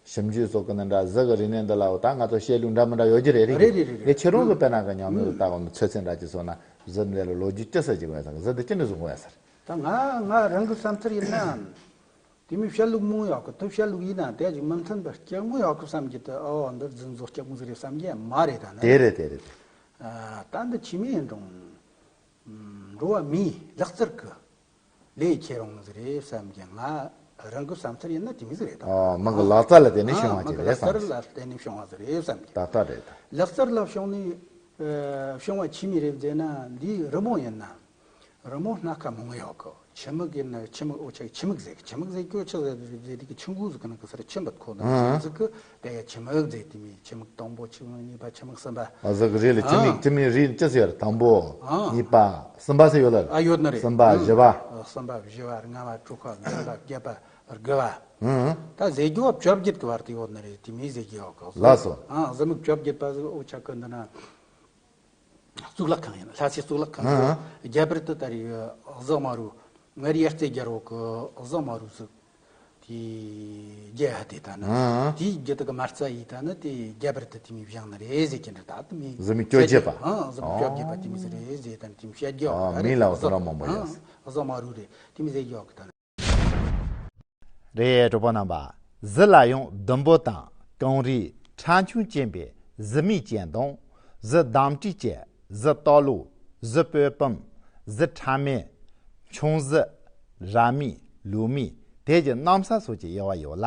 ཞིབ་འཇུག་སོགས་གི་ནི་འདྲ་གཟི་གི་རིག་གནས་འདི་ལ་འོ་ད་ང་ཚོ་བཤད་ལུགས་འདྲ་མི་འདྲ་ཡོད་རྒྱུ་རེད་རེད། རེད་རེད་རེད་རེད། ཁྱེད་རང་གི་དཔེར་ན་གི་ཉམས་མྱོང་ལ་ལྟ་བ་ནི་ཚོད་ཚད་འདྲ་ཅིག་སོང་ན་གཟི་འདི་ལ་ལོ་རྒྱུས་ཅི་ཟེར་གྱི་ཡོད་ས་གི་གཟི་འདི་ཅི་འདྲ་བཟུང་གི་ཡོད་ས་རེད། ད་ང་ང་རང་གི་བསམ་ཚུལ་ཡིན་ན། དེ་མིན་བཤད་ལུགས་མང་ཡོད་གི། དེ་བཤད་ལུགས་ཡིན་ན་དེ་ཅིག་མི་མཐུན་པ་སྐྱག་མོ་ཡོད་གི་བསམ་གྱི། དེ་ཨོ་འདི་རྫུན་བཟོ་སྐྱག་མོ་ཟིག་རེད་བསམ་གྱི་མ་རེད་ད་ནི། དེ་རེད་དེ་རེད། ཨ་ད་འདི་ཕྱི་མི་ཡིན་རུང་འགྲོ་བ་མིའི་ལག་རྩལ་གི་ལས་ཁྱེད་རང་ཟིག་རེད་བསམ་གྱི། ང་རང་གི་བསམ་ཚུལ་ཡིན་ན་དེ་མི་ཟིག་རེད་ད། ཨོ་མི་གི་ལག་རྩལ་ལ་བརྟེན་ནས་ཨ་བྱུང་བ་མི་ཅིག་གི་རེད་ལག་བསམ་རྩལ་གྱི། ལ་བརྟེན་ནས་བྱུང་བ་ཟིག་རེད་བསམ་གྱི། ད་ལྟ་རེད་ད། ལག་རྩལ་ལ་བྱུང་ནས་ཨ་བྱུང་བ་ཕྱི་མི་རེད་ཟེར་ན་འདི་རི་མོ་ཡིན་ན། རི་མོ་སྣ་ཁ་མང་ཡོད་གི། ཆུ་མིག་ཡིན་ན་ཆུ་མིག་འོ་ཆ་ཆུ་མིག་ཟེར་གི། ཆུ་མིག་ཟེར་གི་འོ་ཆི་ཟེར་ཟེར་དེ་གི་ཆུ་འགོ་ཟིག་གི་ནང་གི་སར་ཆུ་འབུད་ཁོ་ན་ཨང་ཟིག་གི་དེ་ཡ་ཆུ་མིག་ཟེར། དེ་མི་ཆུ་མིག་དང་པོ་ཆུ་མིག་གཉིས་པ་ཆུ་མིག་གསུམ་པ། ཨ་ཟིག་གི་རེད་ལ་ཆུ་མིག་ཨང་ཆུ་མིག་རིགས་ཅི་ཟེར་དང་པོ་ཨང་གཉིས་པ་གསུམ་པ་ཟེར་ཡོད་ལ། ཨ་ཡོད་ནི་རེད། གསུམ་པ་ཨང་བཞི་པ། ཨ་གསུམ་པ་བཞི་པ་ལྔ་པ་དྲུག་པ་བདུན་པ་བརྒྱད་པ་དགུ་པ། ཨང་ད་ཟེར་རྒྱུ་བ་བཅོ་བརྒྱད་གི་བར་དུ་ཡོད་ནི་རེད། དེ་མི་ཟེར་རྒྱུ་ཡོད་གི། ལགས་སོ། ཨང་གཟི་མིག་བཅོ་བརྒྱད་པ་ཟིག་འོ་ཆ་གི་འདི་ན། གཙུག་ལག་ཁང་ཡིན། ལྷ་སའི་གཙུག་ལག་ཁང་ཡིན། ཨ་ཨ། རྒྱ་བལ་དུ་དར་བའི་གཟི་དམར་པོ། མངའ་རིས་ཡར་རྩེ་རྒྱལ་པོ་གི་གཟི་དམར་པོ་ཟིག་དེའི་རྒྱལ་ཧ་དེ་ད་ནི། ཨ་ཨ། དེའི་རྒྱུ་དག་གི་མ་རྩ་ཡིས་ད་ནི་དེ་རྒྱ་བལ་དུ་དེ་མི་བཞེངས་ནི་རེད་ཟེར་གྱི་འདྲ། ད་དེ་མི་གཟི་མིག་བཅོ་བརྒྱད་པ། ཨ་གཟི་མིག་བཅོ་བརྒྱད་པ་དེ་མི་ཟིག་རེད་ཟེར། ད་ནི་དེ་མི་བཤད་རྒྱུ་ཨ་ཨ་རེད། མིང་ལ་འོ་ཟོ་ར་མང་པོ་ཡོད་ཟེར། ཨ་གཟི་དམར་པོ་རེད། དེ་མི་ཟེར་རྒྱུ་ད་ནི། རེད། གྲོགས་པོ་རྣམ་པ། གཟི་ལ་ཡང་ཟླུམ་པོ་དང་། གངས་རིའི་ཁྲ་ཆུང་ཅན་པའི་གཟི་མིག་ཅན་དང་། གཟི་འདམ་དཀྲིས་ཅན། གཟི་སྟག་ལོ། གཟི་སྤོས་ཕུམ། གཟི་ཁྲ་མེན། མཆིང་གཟི། ར་མིག་ལུག་མིག་དེ་བཞིན་གནམ་ས་སོགས་ཀྱི་དབྱེ་བ་ཡོད་ལ།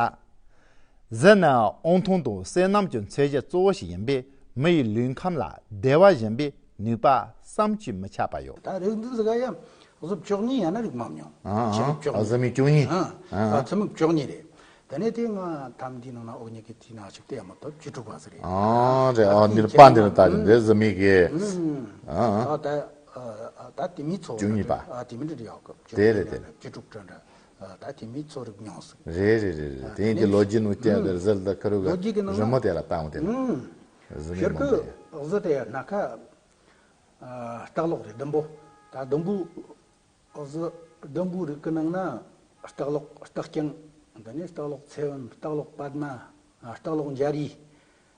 གཟི་ནི་དབང་ཐང་དང་བསོད་ནམས་ཀྱི་མཚོན་བྱེད་གཙོ་བོ་ཞིག་ཡིན་པས། མི་ཡི་ལུས་ཁམས་ལ་བདེ་བ་སྦྱིན་པའི་ནུས་པ་བསམ་གྱིས་མི་ཁྱབ་པ་ཡོད། ད་རིགས་འདི་ཟིག་ཡ། གཟུགས་བཅུ་གཉིས་ཡང་ན་རིགས་མང་ཉུང་། ཨ་ཨ། ཆེ་བཅུ་གཉིས། གཟུགས་མིག་བཅུ་གཉིས། ཨ་ཨ། ཨ་ཚུལ་མིག་བཅུ་གཉིས་རེད། དེ་ནས་དེ་ང་ཐམ་འདིའི་ནང་ན་འོག་ཉིད་ཀྱི་དེའི་ནང་ཞིག་བལྟས་མ་ཐུབ་བཅུ་དྲུག་པ་ཟིག་རེད། ཨ་རེད། ཨ་འདིར་པ་འདིར་ལྟ་ཅིང་འདི་གཟུགས་མིག་གི། ཨ་ཨ། ད་ ཨ། ཨ། ད་དེ་མིན་ཚོ་བཅུ་གཉིས་པ། ཨ། དེ་མིན་འདྲ་ཡོད་གི། དེ་རེད། དེ་བཅུ་དྲུག་འདྲ་འདྲ། ཨ། ད་དེ་མིན་ཚོ་རིག་མྱོང་སྲིད། རེད་རེད་རེད་རེད། དེ་ཡིན་གྱི་ལོ་རྒྱུས་ནང་བསྟན་དེར་ཟིལ་དུ་ཁུར་གི་ལོ་རྒྱུས་ཀྱི་ནང་རི་མོ་དེ་ལ་བཏང་དེ་ནི། ཨུམ། གཟི་མེད་ཤར་མོ་གི་དེ། གཟི་དེ་སྣ་ཁ། ཨ། སྟག་ལོག་རེད། ཟླུམ་པོ། ད་ཟླུམ་པོ། གཟི་ཟླུམ་པོའི་རིགས་ཀྱི་ནང་ན་སྟག་ལོག་སྟག་རྐྱང་། དེ་ནས་སྟག་ལོག་ཚེ་བུམ། སྟག་ལོག་པདྨ། ཨ། སྟག་ལོག་འཇའ་རིས།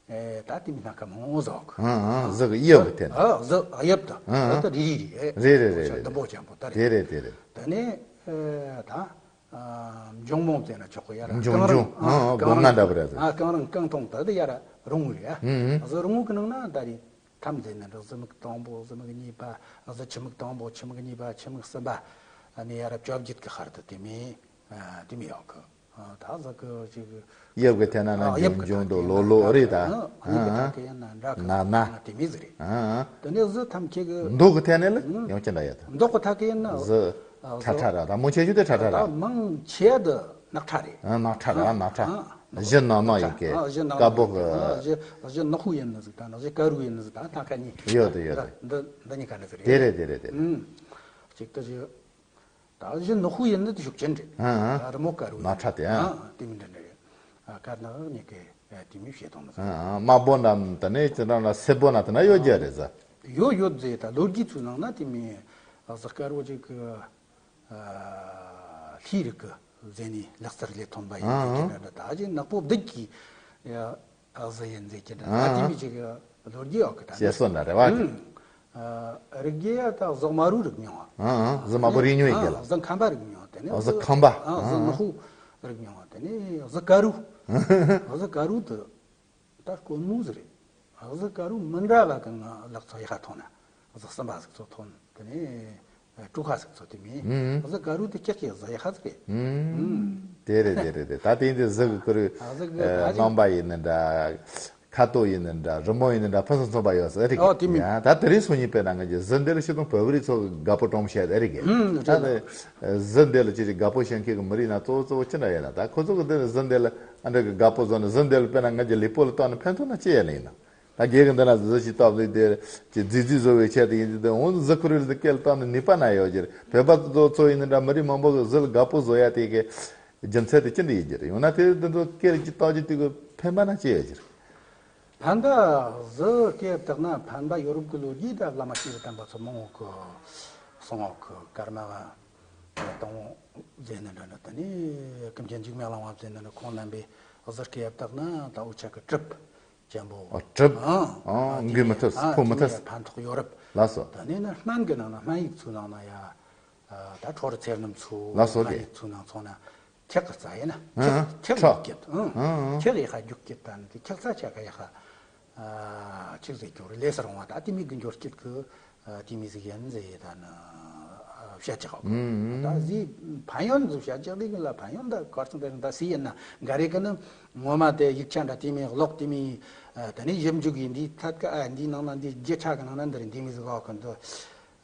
ཨེ། ད་དེ་མིན་སྣ་ཁ་མང་བོ་ཟིག་ཡོད་གི། ཨང་ཨང་། གཟི་གི་དབྱིབས་གི་ཐད་ན། ཨ། གཟི་དབྱིབས་དེ། ཨང་ཨང་། ད་རིལ་རིལ་རེད། རེད་རེད་རེད་རེད། ཟླུམ་པོ་ཅན་པོ་ད་རེད། དེ་རེད་དེ་རེད། དེ་ནས། ཨེ། ད། ཨ། འབྱུང་མོ་ཟེར་ན་ཆོག་གི། ཡ་ར་འབྱུང་། གང་རུང་། འབྱུང་། ཨ། ཨང་། གང་སྒོ་ང་རུང་། འདྲ་པོ་རེད། ཨ། གང་རུང་རྐང་འཐུང་དེ་དེ་ཡ་ར་རིང་བོ་རེད། ཨ། ཨང་ཨང་། གཟི་རིང་བོ་གི་ནང་ན་ད་རེད། ཐམས་ཅད་ནི་འདྲ། གཟི་མིག་དང་པོ། གཟི་མིག་གཉིས་པ། གཟི་ཆུ་མིག་དང་པོ། ཆུ་མིག་གཉིས་པ། ཆུ་མིག་གསུམ་པ། ཨ་ནི་ཡ་རབས་བཅོ་བརྒྱད་ཀྱི་ཧར་དུ་དེ་མོ། ཨ། དེ་མོ་ཡོད་གི། ཨ། ད་གཟི་གི་ཅིག་དབྱིབས་ཀྱི་ཐད་ན་ན། ཨ། དབྱིབས་ཀྱི་འབྱུང་འབྱུང་དུ་ལོ་ལོ་རེད་ད། ཨ། དབྱིབས་ཀྱི་ཐད་ཀྱི་ཡིན་ན་འདྲ་གི། ན་ན། དེ་མོ་ཟིག་རེད། ཨ། དེ་ནས་གཟི་ཐམས་ཅད་ཀྱི། མདོག་གི་ཐད་ནས་ལ་ཡང་ཅི་འདྲ་ཡོད་ད། མདོག་གི་ཐད་ཀྱི་ཡིན་ན། གཟི། ཨ། ཁྲ་ཁྲ་ར། ད་མང་ཆེ་ཤོས་དེ་ཁྲ་ཁྲ་ར། ད་མང་ཆེ་དེ་ནག་ཁྲ་རེད། ཨ། ནག་ཁྲ་ར། ཨ། ནག་ཁྲ། ཨ། གཞི་ནག་ནག་ཡིན་གི། ཨ། གཞི་ནག་ནག་དཀར་པོ་གི། ཨ། གཞི། གཞི་ནག་པོ་ཡིན་ནི་ཟིག་དང་། གཞི་དཀར་པོ་ཡིན་ནི་ཟིག་དང་། སྣ་ཁ་གཉིས། ཡོད་དེ་ཡོད་དེ། འདི། འདི་གཉིས་ཀ་ནི་ཟིག་རེད། དེ་རེད་དེ་རེད་དེ། ཨུམ། གཅིག་ཏུ་གཞི། ད་གཞི་ནག་པོ་ཡིན་ནི་དེ་ཤུགས་ཅན་རེད། ཨ་ཨ། ད་རི་མོ་དཀར་པོ་ནག་ཁྲ་དེ། ཨ། ཨ། དེ་མིན་འདྲ་འདྲ་རེད། ཨ། དཀར་ནག་གཉིས་ཀའི། ཨ། དེ་མོ་བཤད་སྟངས་ནི་ཟིག། ཨ་ཨ། དམར་པོ་ན་དེ་ནས་ཅི་འདྲ་ན་སེར་པོ་ན་དེ་ན་ཡོད་རྒྱུ་རེད་ཟེར། ཡོད་ཡོད་ཟེར། ད་ལོ་རྒྱུས་ཚོའི་ནང་ན་དེ་མོ་གཟི་དཀར་པོ་ཅིག་གི། ཨ། ལྷའི་རིགས་ཀྱི་ཟེར་ནས་ལག་རྩལ་ལས་ཐོན་པ་ཡིན། ཨ་ཨ། ཟེར་གྱི་འདྲ་འདྲ། ད་གཞི་ནག་པོ་བདུད་ཀྱི། ཨ། གཟི་ཡིན་ཟེར་གྱི་འདྲ། ཨ་ཨ། ད་དེ་མོ་ཅིག་གི་ལོ་རྒྱུས་ཡོད་གི། ད་བཤད་སྲོལ་འདྲ་རེད་བ། ཨུམ། ཨ། རིགས་རྒྱུད་ཡ་ད་གཟི་དམར་པོའི་རིགས་མྱོང་བ། ཨ་ཨ། གཟི་དམར་པོ་རིགས་མྱོང་ཡིན་གྱི་ལ། ཨ། གཟི་ཁམ་པ་རིགས་མྱོང་། དེ་ནས། ཨ། གཟི་ཁམ་པ། ཨ། གཟི། ཨ། ནག་པོ་རིགས་མྱོང་བ། དེ་ནས་གཟི་དཀར་པོ། གཟི་དཀར་པོ་དེ་ད་དཀོན་མོ་ཟིག་རེད། གཟི་དཀར་པོ་མི་འདྲ་བ་གི་ང་ལག་ཚོ་ཡག་པ་ཐོན་ན། གཟི་གསུམ་པ་ཟིག་ཚོ་ཐོན། དེ་ནས་དྲུག་པ་ཟིག་ཚོ་དེ་མོ། ཨུམ། གཟི་དཀར་པོ་དེ་ཀྱག་ཀྱག་གཟི་ཡག་པ་ཟིག་རེད། ཨུམ། ཨུམ། དེ་རེད་དེ་རེད་དེ། ད་དེ་འདི་གཟི་གི་ཁུར། ཨ། གཟི་གི། ཨ། ད་རྣམ་པ་ཡིན་ནི་འདྲ། ཁ་དོག་ཡིན་ནི་འདྲ། རི་མོ་ཡིན་ནི་འདྲ། ཕུན་སུམ་ཚོགས་པ་ཡོད་ཟེར་རེད་གི། ཨོ། དེ་མོ། ཡ། ད་དེ་རིང་སང་ཉིན་དཔེར་ན་ང་ཚོ་གཟི་འདི་ལ་སྤྱིར་བཏང་བོད་པ་རིགས་ཚོ་གི་དགའ་པོ་སྤྲོ་མོ་བྱེད་དེ་རེད་གི། ཨུམ། ད་རེད། དེ་གཟི་འདི་ལ་ཅི་ཞིག་དགའ་པོ་བྱེད་མཁན་གི་མི་རིགས་ན་གཙོ་བོ་གཙོ་བོ་ཅི་འདྲ་ཡོད་ན། ད་ཁོ་ཚོ་གི་འདི་ནི་གཟི་འདི་ལ་ཨ་འདྲ་གི་དགའ་པོ་བཟོ་ནས། གཟི་འདི་ལ་དཔེར་ན་ང་ཚོ་ལུས་པོ་ལ་བཏགས་ནས་ཕན་ཐོགས་ན་ཅི་ཡོད་ནི་ཡིན་ན། ད་རྒན་གི་འདི་ན་གཟི་ཞིག་བཏགས་ནས་དེ་ཅི་རྫིག་རྫིག་བཟོ་བའི་ཆེད་དུ་ཡིན་དུས། འོ་གཟི་ཁུར་འདི་སྐེ་ལ་བཏགས་ནས་ནུས་པ་ན་ཡོད་ཀྱི་རེད། བོད་པ་ཚོ་ཚོ་ཡིན་ནི་འདྲ། མི་རིགས་མང་པོ་གི་གཟི་ལ་དགའ་པོ་བཟོ་ཡ་དེ་གི་རྒྱུ་མཚན་དེ་ཅི་འདྲ་ཡིན་གྱི་རེད། ཡང་ན་དེ་འདི་ཚོ་སྐེ་ལ་ཅིག་བཏགས་རྒྱུ་དེ་གི་ཕན་པ་ན་ཅི་ཡོད་ཀྱི་རེད། ཕན་པ། གཟི་སྐེ་བཏགས་ན་ཕན་པ་ཡོད་རབས་ཀྱི་ལོ་རྒྱུས་ད་བླ་མ་སྐྱེས་བུ་དམ་པ་ཚོ་མང་བོ་གི་གསུང་ཡོད་གི། ཀརྨ་པ་དང་པོ་ཟེར་ནི་འདྲ་འདྲ། དེ་ནས་ཀུན་མཁྱེན་འཇིགས་མེད་གླིང་པ་ཟེར་ནི་འདྲ། ཁོང་རྣམ་པས་གཟི་སྐེ་བཏགས་ན་ད་འུ་ཅག་གི་གྲིབ་ཅན་པོ། ཨ། གྲིབ། ཨ། ཨ། ཨ། འགོས་མི་ཐུབ། ཨ། ཕོག་མི་ཐུབ། དེ་ནས་ཕན་ཐོགས་ཡོད་རབས། ལགས་སོ། དེ་ནས་ན་སྨན་གྱི་ནང་ན། སྨན་ཡིག་ཚོའི་ནང་ན་ཡ། ཨ། ད་ཁྲོ་རུ་ཚེར་སྣུམ་ཚོ། ལགས་སོ། སྨན་ཡིག་ཚོའི་ནང་ཚོ་ན་འཁྱག་གི་རྩ་ཡིན་ན། ཨ། འཁྱག་འཁྱག་ཁྲག་རྒྱུག་གི། ཨ། ཨ། འཁྱག་ཡག་པ་རྒྱུག་གི། ད་ནི་དེ་འཁྱག་རྩ་ཆ་ག་ཡག་པ། ཨ། ཅིག་ཟེར་རྒྱུ་རེད། ལས་སུ་རུང་བ། ད་དེ་མོ་གི་འགྱུར་སྐྱེད་གི། ཨ། དེ་མོ་ཟིག་ཡིན་ཟེར། ད་ནི་བཤད་ཀྱི་ཡོད། ཨུམ། ད་ཟིག་ཕན་ཡོན་ཟིག་བཤད་ཀྱི་འདུག་གི་ལ། ཕན་ཡོན་ད་གར་སོང་། དེ་རིང་ད་སུ་ཡིན་ན་འགའ་རེ་གི་ནི་ངོ་མ་དེ་ཡིག་ཆ་འདྲ་དེ་མོ་ཀློག། དེ་མོ། ཨ། དེ་ནས་ཞིབ་འཇུག་ཡིན་དུས་ཐད་ཀ། ཨ། འདིའི་ནང་ན་འདི་རྒྱུ་ཆ་གི་ནང་ན་འདི་རེད། འདི་མོ་ཟིག་ཡོད་གི་འདུག།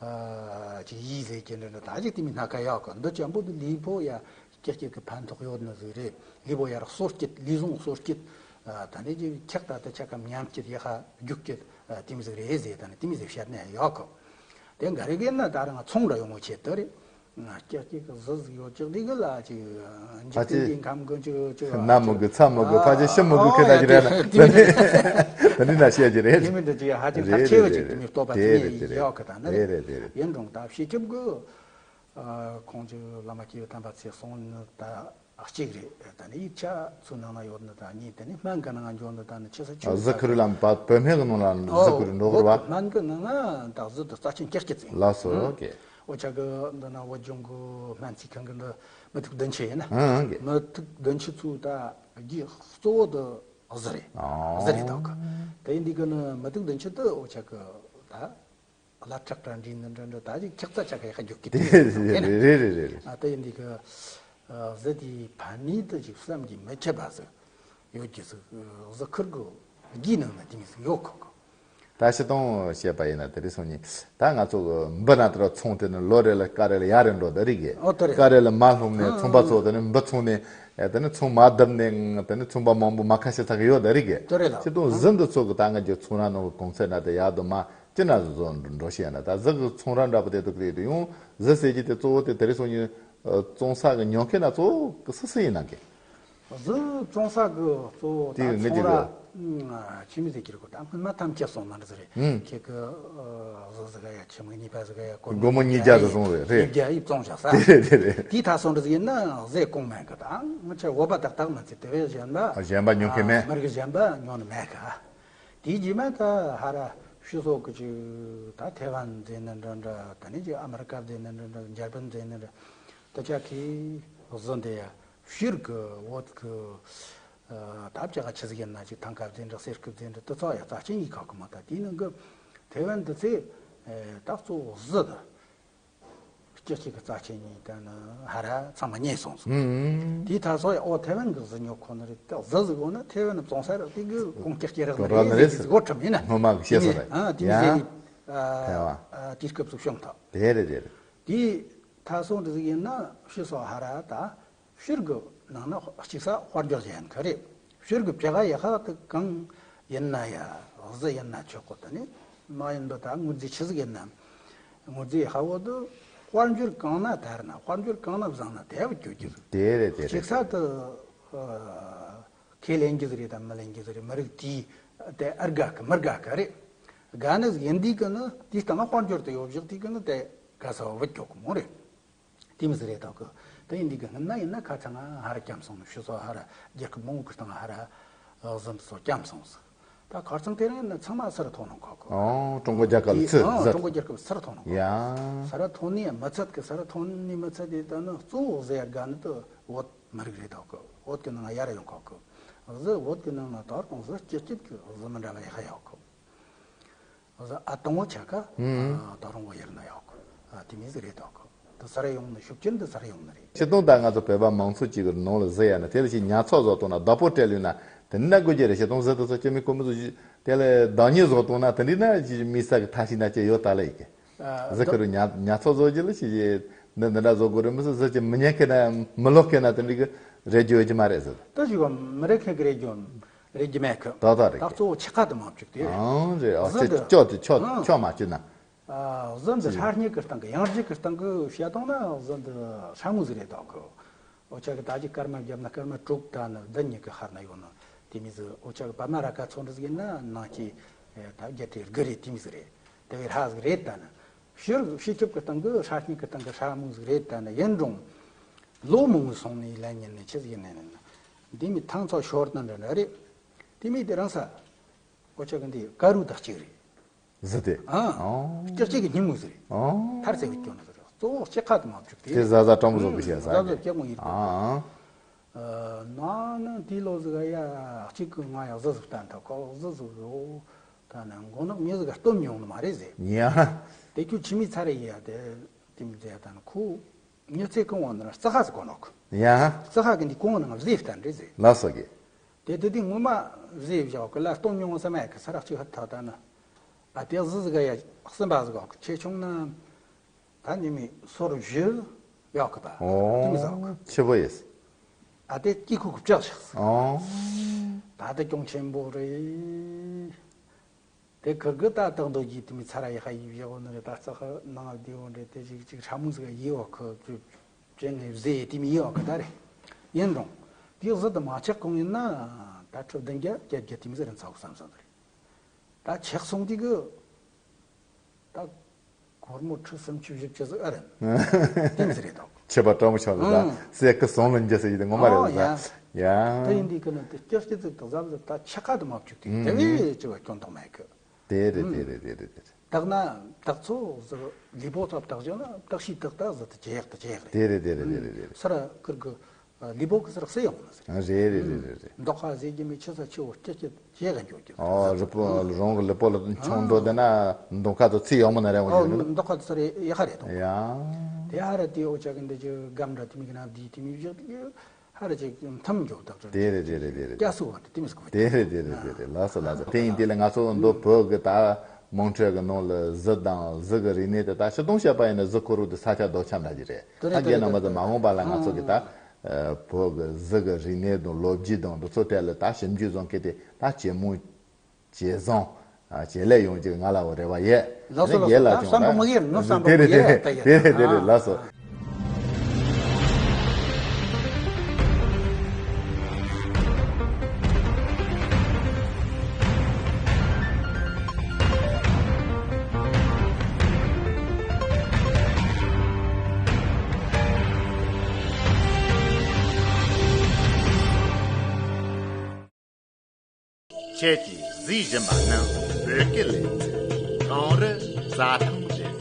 ཨ། ཅིག་ཡིན་ཟེར་གྱི་འདྲ་འདྲ། ད་ཅིག་དེ་མོ་སྣ་ཁ་ཡོད་གི། འདི་ཅན་པོ་འདི་ལུས་པོ་ཡ་ཀྱག་ཀྱག་གི་ཕན་ཐོགས་ཡོད་ནི་ཟིག་རེད། ལུས་པོ་ཡར་གསོ་སྐྱེད། ལུས་ཟུངས་གསོ་སྐྱེད། ཨ། ད་ནི་ཅིག་འཁྱག་ད་དེ་ཆ་ག་ཉམས་སྐྱེད། ཡག་པ་རྒྱུག་སྐྱེད། ཨ། དེ་མོ་ཟིག་རེད་ཟེར། ད་ནི་དེ་མོ་ཟིག་བཤད་ནི་ཡོད་གི། དེ་འགའ་རེ་གིས་ན་ད་རང་ཚོང་འདྲ་ཡོང་བའི་ཆེད་དུ་རེད། ཀྱག་ཀྱག་གི་གཟི་ཟིག་ཡོད་ཀྱག་འདི་གི་ལ་ཅིག་འཇིག་རྟེན་གྱི་ཁམས་གི་ཅིག་ཅིག་ན་མི་དགོས། ཚ་མི་དགོས། ཕལ་ཆེར་ཤི་མི་དགོས་ཁེ་ད་ཅིག་རེད་ན། ཨོ་ཡ། དེ་འདྲ་ན་བཤད་ཀྱི་རེད། དེ་མིན་དུ་ཅིག་ཧ་ཅང་ཐབས་ཆེ་བ་ཅིག་དེ་མོ་བསྟོད་པ་དེ་ཡོད་གི། ད་ནི་རེད་རེད་རེད། ཡིན་རུང་ད་སྤྱི་ཁྱབ་གི། ཨ། ཁོང་ཅིག་བླ་མ་སྐྱེས་བུ་དམ་པ་ཚོས་གསུངས་ནི་ད་གཅིག་རེད། ད་ནི་ཡིག་ཆ་ཚོའི་ནང་ན་ཡོད་ནི་ད་གཉིས། དེ་ནི་སྨན་གྱི་ནང་འཇོག་ནི་ད་ནི་ཆི་ཟེར་ཆི་ཟེར། གཟི་ཁུར་ལ་བོད་སྨན་གྱི་ནང་ལ་གཟི་ཁུར་འགྲོ་གི་རེད་བ། སྨན་གྱི་ནང་ན་ད་གཟི་དེ་རྩ་ཆེན་ཀྱག་ཀྱག་ཟིག། ལགས་སོ། ཨོ་ཁེ། འུ་ཅག་གི་འདི་ན་བོད་ལྗོངས་ཀྱི་སྨན་རྩིས་ཁང་གི་འདི་མུ་ཏིག་བདུན་ཅུ་ཡིན་ན། ཨང་། མུ་ཏིག་བདུན་ཅུ་ཚོའི་ད་རྒྱུ་གཙོ་བོ་དེ་གཟི་རེད། ཨང་། གཟི་རེད་ད་གི། དེ་ཡིན་དུས་གི་ནི་མུ་ཏིག་བདུན་ཅུ་དེ་འུ་ཅག་གི་ད་བླ་ཁྲག་འདྲ་འདྲ་ནི་འདྲ་འདྲ་ད་ཅིག་འཁྱག་རྩ་ཆ་ག་ཡག་པ་རྒྱུག་གི། དེ་རེད་རེད་རེད་རེད། ཨ། དེ་ཡིན་དུས་གི། ཨ། གཟི་དེའི་ཕན་ནུས་དེ་ཅིག་བསམ་གྱིས་མི་ཁྱབ་པ་ཟིག་ཡོད་ཀྱི་ཟིག། གཟི་ཁུར་གི་རྒྱུའི་ནང་ན་དེ་མོ་ཟིག་ཡོད་གི། ད་སྤྱིར་བཏང་བཤད་པ་ཡིན་ན་དེ་རིང་སང་ཉིན་ད་ང་ཚོ་གི་འབུ་ན་དེ་ར་ཚོང་དེ་ནི་ལོ་རེ་ལ་སྐབས་རེ་ལ་ཡར་རེ་འགྲོ་དེ་རེད་གི། ཨོ་དེ་རེད། སྐབས་རེ་ལ་མར་ལྷུང་ནས་ཚོང་པ་ཚོ་དེ་ནི་འབུ་ཚོང་ནས། ཨེ། དེ་ནི་ཚོང་མར་བརྡབས་ནས་དེ་ནི་ཚོང་པ་མང་པོ་མར་ཁ་ཕྱེ་ཚར་གི་ཡོད་དེ་རེད་གི། དེ་རེད་ལ། སྤྱིར་བཏང་གཟི་འདི་ཚོ་གི་ད་ང་ཚོ་ཚོང་ར་ནང་གི་གོང་ཚད་ན་དེ་ཡར་དུ་མར། ཅི་ན་བཟོ་འགྲོ་ཤེས་ན་ད་གཟི་གི་ཚོང་ར་འདྲ་པོ་དེ་དུ་དེ་དུ་ཡང་གཟི་ཟེར་གྱི་དེ་གཙོ་བོ་དེ་དེ་རིང་སང་ཉིན་བཙོང་ས་གི་ཉོ་མཁན་ན་གཙོ་བོ་གི་སུ་སུ་ཡིན་ན་གི། གཟི་བཙོང་ས་གི་གཙོ་བོ་དེ་ད་ངེད་ཚོང་ཀྱི་ར་གི་ཆི་མི་ཟེར་གྱི་རེད་གོ་ད་སྔོན་མ་ཐམས་ཅད་སོང་ན་འདྲ་ཟེར་རེད། ཁྱེད་ཀྱི་གཟི་ཟི་ག་ཡ་ཆི་མི་གཉིས་པ་ཟི་ག་ཡ་སྒོར་མོ་ཉིས་བརྒྱ་ཟི་སོང་རེད་རེད། ཉིས་བརྒྱ་ཡིས་བཙོང་བཞག་ས་དེ་རེད་དེ་རེད། དེའི་ཐ་སོང་འདྲ་ཟིག་ཡིན་ན་གཟི་གོང་མེད་གི་ད་ང་ཆ་བོད་པ་ཏག་ཏག་མི་ཚེ་དེ་བས་གཞན་པ་གཞན་པ་ཉོ་མཁན་མེད། མི་རིགས་གཞན་པ་ཉོ་ནི་མེད་གི། དེའི་རྗེས་མ་ད་ཧ་ར་ཕྱི་སོག་གི་ཅིག་ད་ཐེ་ཝན་མཛད་ནི་འདྲ་འདྲ་ད་ནི་ཅིག་ཨ་མི་རི་ཀ་མཛད་ནི་འདྲ་འདྲ་འཇར་པན་མཛད་ནི་འདྲ་ད་ཆ་ཁའི་གཟི་འདི་ཡ་ཕྱིར་གི་བོད་གི་ད་བཅའ་ག་ཆི་ཟིག་ཡིན་ན་ཅིག་ཐང་ཀ་མཛད་འདྲ་གསེར་སྐུ་མཛད་འདྲ་དུ་ཚོགས་ཡ་རྩ་ཆེན་ཡིག་ཁག་གི་མ་ད་དེའི་ནང་གི་ཐེ་ཝན་འདི་ཚེ་ད་གཙོ་བོ་གཟི་ད། སྤྱི་གཅིག་གི་རྩ་ཆེན་གཉིས་དེ་ནི་ཧ་ར་ཚང་མ་རྙེད་སོང་ཟིག་ཨུམ། དེའི་ཐ་སོ་ཡ་ཨོ་ཐེ་ཝན་གི་གཟི་ཉོ་ཁོ་ན་རེད་དེ་གཟི་ཟིག་འོ་ན་ཐེ་ཝན་བཙོང་ས་རེད་དེ་གི་ཁོང་ཀྱག་ཀྱག་རེད་ཁོ་ར་ནི་རེད་ཟིག་འོ་ཁྲིམས་ཡིན་ན་སྔོན་མ་གི་བཤད་ས་རེད་ཨ་དེ་མི་ཡ། ཟེར་ནི་ཨ་ཐེ་ཝན། ཨ་དེའི་སྐབས་སུ་བྱུང་ཐལ། དེ་རེད་དེ་རེད། དེའི་ཐ་སོ་འདི་ཟིག་ཡིན་ན་ཕྱི་སོ་ཧ་ར་ད། ཕྱིར་གི་ནང་ན་གཅིག་ས་དཔལ་འབྱོར་ཅན་ག་རེད། ཕྱིར་གི་བྱ་ག་ཡ་ཁ་དེ་གང་ཡིན་ན་ཡ་གཟི་ཡིན་ན་ཆོག་གོ་དེ་ནི་མ་ཡིན་པ་ད་དངུལ་རྫས་ཆི་ཟིག་ཡིན་ན་དངུལ་རྫས་ཧ་བོ་དུ་དཔལ་འབྱོར་གང་ན་དར་ན་དཔལ་འབྱོར་གང་ན་བཟང་ན་དེ་བ་གྱོད་གྱོད་དེ་རེད་དེ་རེད། གཅིག་ས་དུ་ཁས་ལེན་གྱི་ཟིག་རེད་དམ་མི་ལེན་གྱི་ཟིག་རེད་མི་རིགས་དེའི་དེ་ཨར་དགའ་གི་མི་དགའ་གི་རེད། དགའ་ནི་ཟིག་ཡིན་དུས་གི་ནི་དེའི་སྟེང་ན་དཔལ་འབྱོར་དུ་ཡོད་བཞག་དུས་གི་ནི་དེ་ག་ས་བ་བུད་གྱོད་གི་མོ་རེད། དེ་མི་ཟེར་རེད་དོ་གི། དེ་ཡིན་དུས་གི་སྔོན་ན་ཡིན་ན་ཁ་ཚང་ང་ཧ་ར་སྐྱམ་སོང་ནི་ཕྱི་སོ་ཧ་ར་རྒྱལ་ཁབ་མང་པོ་གི་སྟེང་ང་ཧ་ར་གཟི་འདི་སོ་སྐྱམ་སོང་ཟིག་ད་ཁ་ཚང་དེ་རིང་ནི་ཚང་མ་སུ་ར་ཐོན་ནོ་ཁོ་གི། ཨོ་ཀྲུང་གོ་རྒྱལ་ཁབ་ལ་ཚུར་ཨོ་གཟི། ཀྲུང་གོ་རྒྱལ་ཁབ་སུ་ར་ཐོན་ནོ་ཁོ། ཡ། སུ་ར་ཐོན་ནི་མི་ཚད་གི་སུ་ར་ཐོན་ནི་མི་ཚད་དེ་ད་ནི་གཙོ་བོ་གཟི་ཡར་དགའ་ནི་དུ་བོད་མི་རིགས་རེད་དོ་གི། བོད་གི་ནང་ང་ཡར་ཡོང་ཁོ་གི། གཟི་བོད་གི་ནང་ང་དོ་ར་གང་གཟི་སྐྱིད་སྐྱིད་གི་གཟི་མི་འདྲ་བ་ཡ་ཧ་ཡོད་གི། ཨ་དང་བོ་ཆ་ཀ་ཨུམ། ད་རུང་བོ་ཡར་ན་ཡོད་གི། དེ་མིན་ཟིག་རེད་དོ་གི། དེ་ས་ར་ཡོང་ནི་ཤུགས་ཆེན་དེ་ས་ར་ཡོང་ནི་རེད། སྤྱིར་བཏང་ད་ང་ཚོ་བོད་པ་མང་ཚོགས་ཅིག་གི་ནང་ལ་གཟི་ཡ་ན་དེ་ལ་ཞིག་ཉར་ཚགས་བཟོ་བཏང་ན་བདག་པོ་སྤྲད་ལུས་ན་དེ་འདྲ་དགོས་ཀྱི་རེད། སྤྱིར་བཏང་གཟི་དེ་ཚོ་སྐྱེ་མི་ཀོ་མི་ཚོ་དེ་ལ་བདག་ཉིད་བཟོ་བཏང་ན་དེ་འདྲ་ན་ཞིག་མི་ས་གི་ཐ་ཤི་ན་ཅི་ཡོད་ད་ལ་ཡི་གི། གཟི་ཁ་རུ་ཉར་ཉར་ཚགས་བཟོ་རྒྱུ་ལ་ཞིག་འདི་འདི་འདྲ་བཟོ་དགོས་རེད་མི་སྲིད་གཟི་ཅི་མི་ཉན་མཁན་ན་མི་ལོག་མཁན་ན་དེ་འདྲ་གི་རེད་རྒྱུ་ཡོད་ཀྱི་མ་རེད་ཟེར། ད་ཞིག་མི་རེད་མཁན་གི་རེད་རྒྱུ། རེད་ཀྱི་མེད་གི། ཏག་ཏག་རེད་ད་གི། གཙོ་བོ་ཕྱི་ཁ་དུ་མ་བཅུག་དེ། ཨང་རེད་ཨ་གཟི་ཅི་འདི་ཅོ་དེ་ཆོ་ཨང་ཆོ་མ་བཅུག་ན། ཨ་གཟི་འདི་ཧྲ་སྙིགས་ཀྱི་སྟེང་གི་ཡང་རྒྱུ་གི་སྟེང་གི་བཤད་སྟངས་ན་གཟི་འདི་ཧྲ་མོ་ཟིག་རེད་དོ་གི། འོ་ཅག་གི་ད་ཅི་སྐར་མ་བརྒྱབ་ན་སྐར་མ་དྲུག་ད་ནི་བདུན་གཉིས་ཀྱི་ཧར་ན་ཡོད་ནི་དེ་མི་ཟིག་འོ་ཅག་གི་པ་མ་ར་ཀ་ཚོ་འདི་ཟིག་ཡིན་ན་ནང་གི་ད་བརྒྱད་ཁྲི་དགུ་རེད་དེ་མི་ཟིག་རེད། དེ་བས་ཧྲ་ཟིག་རེད་ད་ནི། ཕྱིར་ཕྱི་ཁྱབ་ཀྱི་སྟེང་གི་ཧྲ་སྙིགས་ཀྱི་སྟེང་གི་ཧྲ་མོ་ཟིག་རེད་ད་ནི་ཡིན་རུང་། ལོ་མང་པོ་སོང་ནས་ལན་ཉན་ནས་ཆི་ཟིག་ཡིན་ནས་ནི། འདི་མི་ཐང་ཚོ་ཤོར་ན་འདྲ་འདྲ་རེད། དེ་མི་དེ་རང་ས། འོ་ཅག་གི་འདི་དཀར་རུ་དག་ཅིག་རེད། གཟི་དེ། ཨང་། ཨོ། ལྕགས་ཀྱི་སྙིང་མོ་ཟེར། ཨོ། ཐར་ཟེར་བའི་སྐྱོན་ཟེར། གཙོ་བོ་ལྕགས་ཁ་དུ་མ་བཅུག་དེ། དེ་ཟ་ཟ་སྤྲང་པོ་བཟོ་གི་བཤད་ཟ་ཟ་གི། ཟ་ཟ་སྐྱེ་དངོས་ཡིན་ཏེ། ཨང་། ཨ་ན་ན་དེ་ལོ་ཟིག་ཡ་གཅིག་གི་ང་ཡ་གཟི་ཟིག་བསྟན་ཐལ་ཁོ་གཟི་ཟིག་ཡོ། ད་ནི་མགོ་ནག་མི་ཟིག་ག་སྟོན་མྱོང་ནི་མ་རེད་ཟེར། ཡ། དེ་ཁྱོད་ཁྱིམ་མི་ཚ་རེ་ཡ་དེ་དེ་མི་ཟེར་ད་ནི་ཁོ་ཉི་ཚེ་གང་བ་ནི་རྩི་ཁ་ཟིག་གོ་ནོག་ཡ། རྩི་ཁ་གི་འདི་གོང་ནང་གཟི་བསྟན་རེད་ཟེར། ལ་སོ་གི། དེ་དེ་དེ་ངོ་མ་བཟས་བཞག་གི་ལ་སྟོང་མྱོང་ས་མེད་གི་ས་རག་ཅིག་ཧ་ཐག་ད་ན། ཨ་དེ་གཟི་ཟི་ག་ཡ་གསུམ་པ་ཟིག་གོ་ཆེ་ཆུང་ན། ད་ཉི་མའི་སོར་བཞི་ཡོག་གི་པ། ཨོ། དེ་མི་ཟག་གི། ཆེ་བོ་ཡིས། ཨ་དེ་སྐྱི་ཁུག་གི་བཅག་བཞག་སི། ཨོ། ད་དེ་གྱོང་ཆེན་པོ་རེད། དེ་ཁིར་གི་ད་སྟག་མདོ་རྒྱུད་དེ་མི་ཚ་ར་ཡི་ཧ་ཡི་བཞག་ནི་རེད། ད་རྩ་ཁ་ནང་བདེ་བོ་འདྲེ་དེ་ཅིག་ཅིག་ཧྲ་མུ་ཟིག་ཡི་བ་ཁོ་ཅུ་ཅན་ངའི་བཟེ་ཡི་དེ་མི་ཡི་བ་ཁོ་ད་རེད། ཡིན་རུང་དེ་གཟི་དུ་མ་ཆག་གོང་ཡིན་ན་ད་ཁྲི་བདུན་བརྒྱ་བརྒྱད་བརྒྱ་དེ་མི་ཟིག་རིན་ཚ་གོ་བསམ་སོང་ནི་རེད། ད་ཆག་སོང་དེ་གི་ད་སྒོར་མོ་ཁྲི་སུམ་ཅུ་བཞི་བཅུ་ཟིག་ཨ་རེད། དེ་མི་ཟིག་རེད་དོ། ཆེ་བ་སྤྲང་མོ་ཆག་ལ་ད་ཨང་སེ་ཀི་སོང་ལ་འཇལ་ཟེར་གྱི་དེ་ངོ་མ་རེད་ཨོ་ད། ཡ། ཡ། ད་ཡིན་དེ་གི་ནི་དེ་སྐྱོ་སྐྱི་ཙིག་དང་ཟབ་ཟབ་ད་ཆ་ཁ་དུ་མ་བཅུག་དེ་ཨང་དེ་བས་ཅི་བ་སྐྱོན་དང་མེད་གི། དེ་རེད་དེ་རེད་དེ་རེད་དེ་རེད། དག་ན་དག་ཚོ་ཟིག་ལུས་པོ་ཚོ་དག་བྱུང་ན་དག་ཤི་དག་ད་ཟིག་ཏུ་ཇེ་ཡག་ཏུ་ཇེ་ཡག་རེད། དེ་རེད་དེ་རེད་དེ་རེད་དེ་རེད། སར་ཀིར་གི་ལུས་པོ་གི་སར་སེ་ཡོང་ན་ཟེར། ཨ་རེད་རེད་རེད་རེད་རེད། མདོག་ཁ་ཟེར་གྱི་མི་ཆུ་ས་ཆུ་བོ་སྐྱི་སྐྱི་ཇེ་ཡག་འགྱོ་གི། ཨོ་རི་པོ་རོང་གི་ལུས་པོ་ལ་ཆུང་འགྲོ་དེ་ན་མདོག་ཁ་དུ་ཚི་ཡོང་མོ་ན་རེ་ཨོ་མོ་ཡོང་གི། མདོག་ཁ་དུ་སར་ཡག་རེད་དོ། ཡ། དེ་ཧ་ར་དེ་འོ་ཅག་གི་འདི་ཅི་སྒམ་འདྲ་དེ་མི་གི་ན་དེ་དེ་མི་བཞག་དེ་གི། ཧ་ར་ཅིག་མཐའ་མཇུག་དག་དྲི། དེ་རེད་དེ་རེད་དེ་རེད། སྐྱ་སུ་བ་དེ་མི་སྐུ། དེ་རེད་དེ་རེད་དེ་རེད། ལགས་སོ་ལགས་སོ། དེ་ཡིན་དེ་ལ་ང་ཚོ་མདོ་བོད་གི་ད་དམངས་ཁྲོད་གི་ནང་ལ་གཟི་དང་གཟི་གི་རིག་གནས་དེ་ད་ཕྱི་སྟོང་བཤད་པ་ཡིན་ན་གཟི་ཁོ་རུ་དེ་ས་ཆ་རྡོ་ཁྱམས་ལ་ཅི་རེད། དེ་ད་རེད་རྒྱལ་ན་མ་དེ་དེ་མ་འོངས་པ་ལ་ང་ཚོ་གི་ད་བོད་གི་གཟི་གི་རིག་གནས་དང་ལོ་རྒྱུས་དང་འདི་ཚོ་ཐད་ལ་ད་ཞིབ་འཇུག་བཟོ་མཁན་དེ་ད་ཇེ་མང་ཇེ་བཟང་ བྱེད་ལས་ཡོང་རྒྱུ་ང་ལ་འོ་རེ་བ་ཡོད། ལགས་སོ། ལགས་སོ། ཡོད་ལ་ད་བསམ་པ་མི་ཡེར་ནོ། བསམ་པ་དེ་རེད། མི་ཡེར་ད་ཡ། དེ་རེད། དེ་རེད། ལགས་སོ། ཁྱེད་ཀྱིས་གཟིགས་བཞིན་པ་ནི་བོད་སྐད་ལེ་ཚན་གངས་རི་རྩྭ་ཐང་རེད།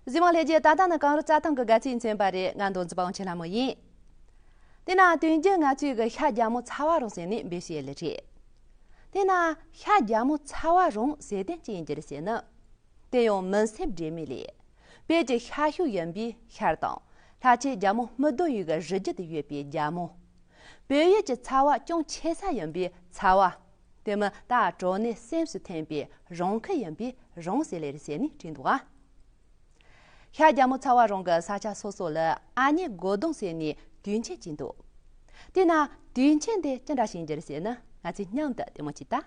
གཟིགས་མོ་ལྷན་རྒྱས། ད་ལྟ་ནི་གངས་རི་རྩྭ་ཐང་གི་དགའ་ཚལ་མཚོན་པ་རེད། ང་མདོ་འཛིན་པ་དབང་ཆེན་ལྷ་མོ་ཡིན། དེ་ན་དུས་རྒྱུན་ང་ཚོས་གི་ཤ་རྒྱ་མོ་ཚ་བ་རོང་ཟེར་ནས་འབོད་ཤེས་ལེ་རེད། དེ་ན་ཤ་རྒྱ་མོ་ཚ་བ་རོང་ཟེར་དོན་ཅི་ཡིན་རྒྱུ་རེད་ཟེར་ན། དེ་ཡང་མུན་སེལ་སྒྲོན་མེ་ལས། བོད་ཀྱི་ཤ་ཤུག་ཡིན་པའི་ཤར་དང་། ལྷ་ཆེན་རྒྱལ་མོ་སྨུག་རྡོ་ཡི་གི་རི་རྒྱུད་དུ་ཡོད་པའི་རྒྱལ་མོ། བོད་ཡུལ་གྱི་ཚ་བ་ཅུང་ཆེ་ས་ཡིན་པའི་ཚ་བ། དེ་མིན་ད་གྲོ་ནས་སེམས་སུ་ཐོན་པའི་རོང་ཁུལ་ཡིན་པའི་རོང་ཟེར་ལེ་རེད་ཟེར་ནས་བྲིས་འདུག་ཨ། ཤ་རྒྱ་མོ་ཚ་བ་རོང་གི་ས་ཆ་སོ་སོ་ལ་ཨ་མྱེས་སྒོ་གདོང་ཟེར་ནས་དུས་ཆེན་གཅིག་འདུག་དེས་ན་དུས་ཆེན་དེ་ཅི་འདྲ་ཞིག་ཡིན་རྒྱུ་རེད་ཟེར་ན། ང་ཚོས་མཉམ་དུ་བལྟས་མོ་བྱེད་ད།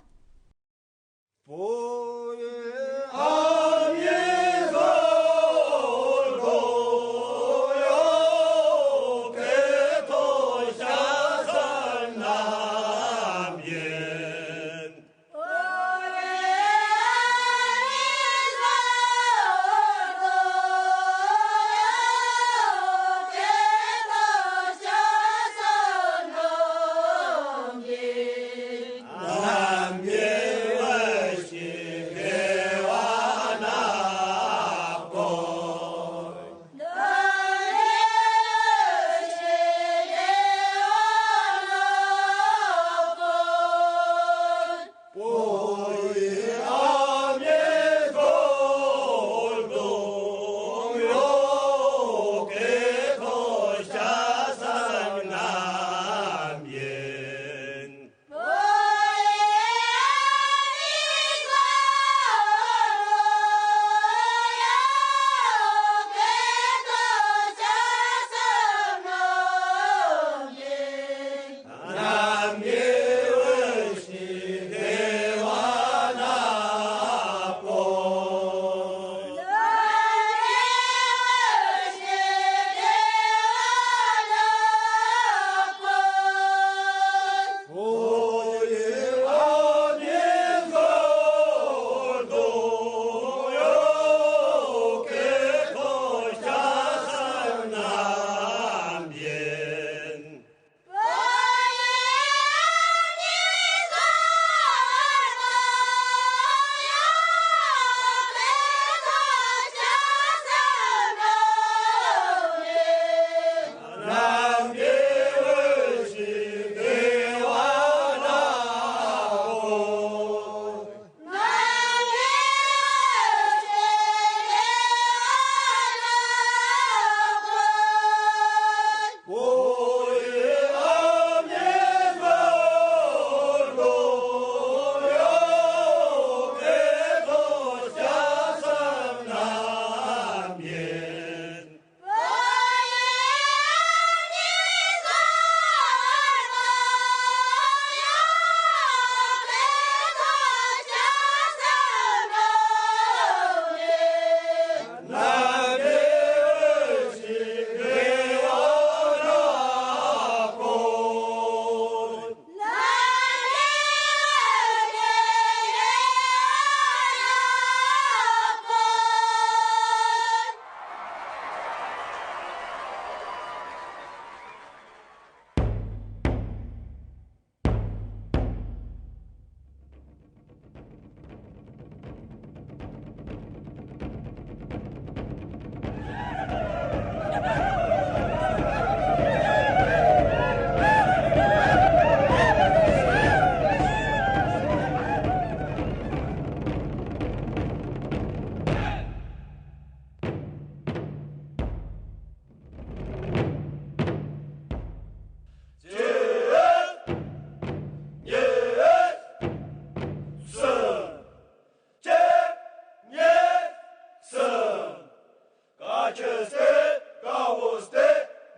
ཁྱེད་སྟེ་དགའ་བོ་སྟེ་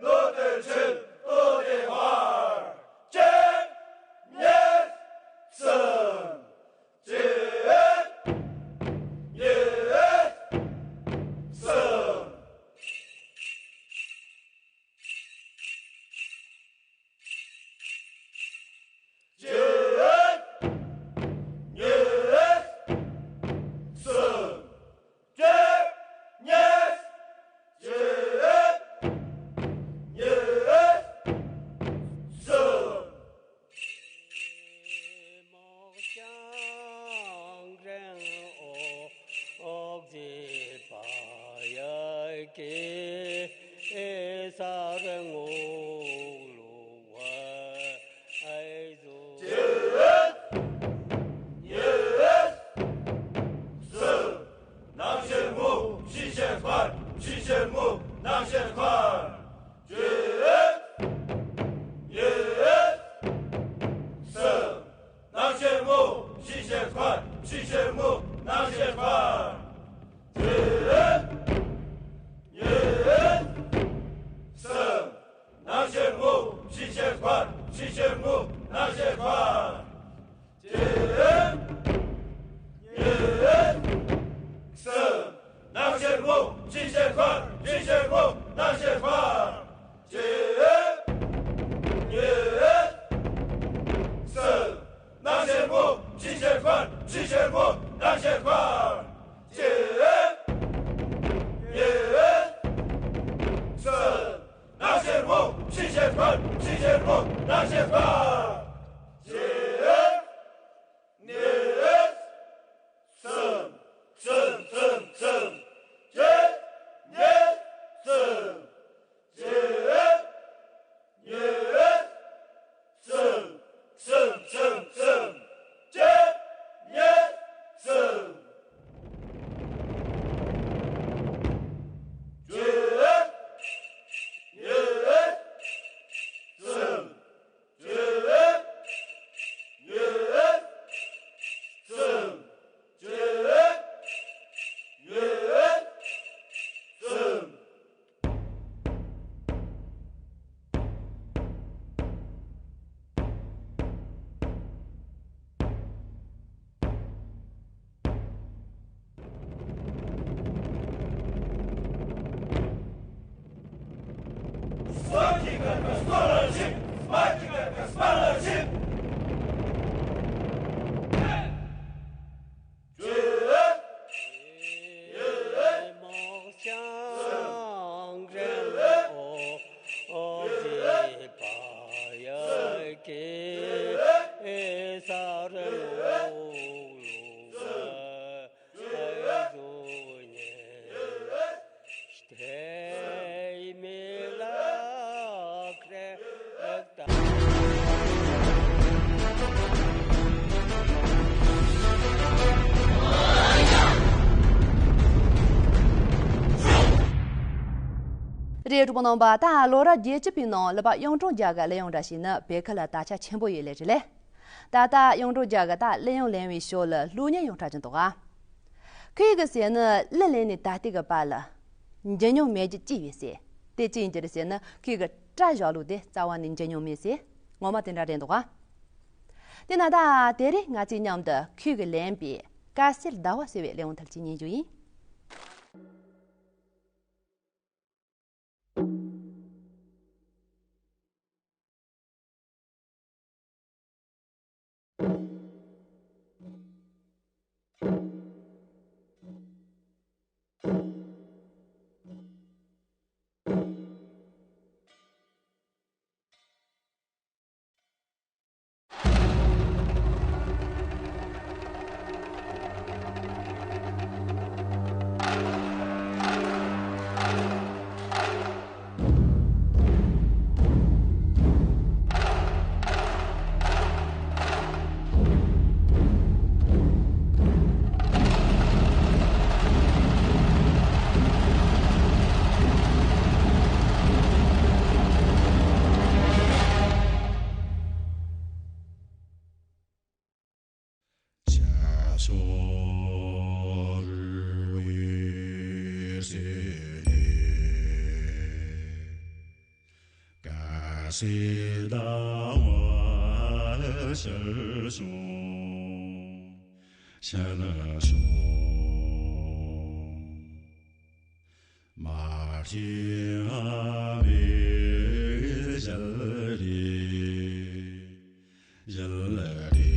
ལོ་དེ་ཆེན་ལོ་དེ་བར་ཅན་ཉེར་གསུམ། ཅན་ཉེར་གསུམ། ཅན་ཉེར་གསུམ། ཅན་ཉེར་ཅན་ཉེར་གསུམ། ནང་ཤེལ་སྔོ། ཕྱི་ཤེལ་དཀར། ཕྱི་ཤེལ་སྔོ། ནང་ཤེལ་དཀར། ཅན་ཉེར་གསུམ། ནང་ཤེལ་སྔོ། ཕྱི་ཤེལ་དཀར། ཕྱི་ཤེལ་སྔོ། ནང་ཤེལ་དཀར། ཅན་ཉེར་གསུམ། ནང་ཤེལ་སྔོ། ཕྱི་ཤེལ་དཀར། ཕྱི་ཤེལ་སྔོ། ནང་ཤེལ་དཀར། ཅན་ཉེར་གསུམ། ནང་ཤེལ་སྔོ། ཕྱི་ཤེལ་དཀར། ཕྱི་ཤེལ་སྔོ། ནང་ཤེལ་དཀར། ཅན་ཉེར་གསུམ། ནང་ཤེལ་སྔོ། ཕྱི་ཤེལ་དཀར། ཕྱི་ཤེལ་སྔོ། ནང་ཤེལ་དཀར། ཅན་ཉེར་གསུམ། ནང་ཤེལ་སྔོ། ཕྱི་ཤེལ་དཀར། ཕྱི་ཤེལ་སྔོ། ནང་ཤེལ་དཀར། ཅན་ཉེར་གསུམ། གསུམ། གསུམ། གསུམ། ཅན་ཉེར་གསུམ། ཅན་ཉེར་གསུམ། གསུམ། གསུམ། གསུམ། ཅན་ཉེར་གསུམ། ཅན་ཉེར་གསུམ། ཅན་ཉེར་གསུམ། ཅན་ཉེར་གསུམ། རེད། གྲོགས་པོ་རྣམ་པ། ད་ལོ་རབས་བརྒྱད་ཅུ་པའི་ནང་ལུས་པ་གཡུང་དྲུང་རྒྱལ་གྱི་གླུ་དབྱངས་འདྲ་ཞིག་ནི་བོད་ཁུལ་ལ་དར་ཁྱབ་ཆེན་པོ་ཡོད་ལེ་རེད་ལེ། ད་ལྟ་གཡུང་དྲུང་རྒྱལ་གྱིས་ད་གླུ་དབྱངས་ལེན་པའི་ཞོར་ལ་གླུ་སྙན་ཡང་འཁྲབ་ཀྱིན་འདུག་ག་ཁོས་གི་ཟེར་ནི་གླུ་ལེན་ནས་ད་ལྟའི་གི་བར་ལ་འཇོན་མྱོང་མེད་རྒྱུ་ཅི་ཡོད་ཟེར། དེ་ཅི་ཡིན་རྒྱུ་རེད་ཟེར་ན། ཁོས་གི་སྐྲ་བཞར་ལུགས་དེ་རྩ་བ་ནས་འཇོན་མྱོང་མེད་ཟེར། ངོ་མ་དེ་འདྲ་རེད་འདུག་ག་དེ་ན་ད་དེ་རིང་ང་ཚོས་མཉམ་དུ་ཁོས་གི་ལེན་པའི་དཀར་གསལ་ཟླ་བ་ཟེར་བའི་གླུ་དབྱངས་དེ་ཅིག་ཉན་རྒྱུ་ཡིན། སྲིད་ཟླ་བ་ཤར་བྱུང་། ཤར་བྱུང་། མ་ཤི་ཨ་མི་ཞལ་རེ། ཞལ་རེ།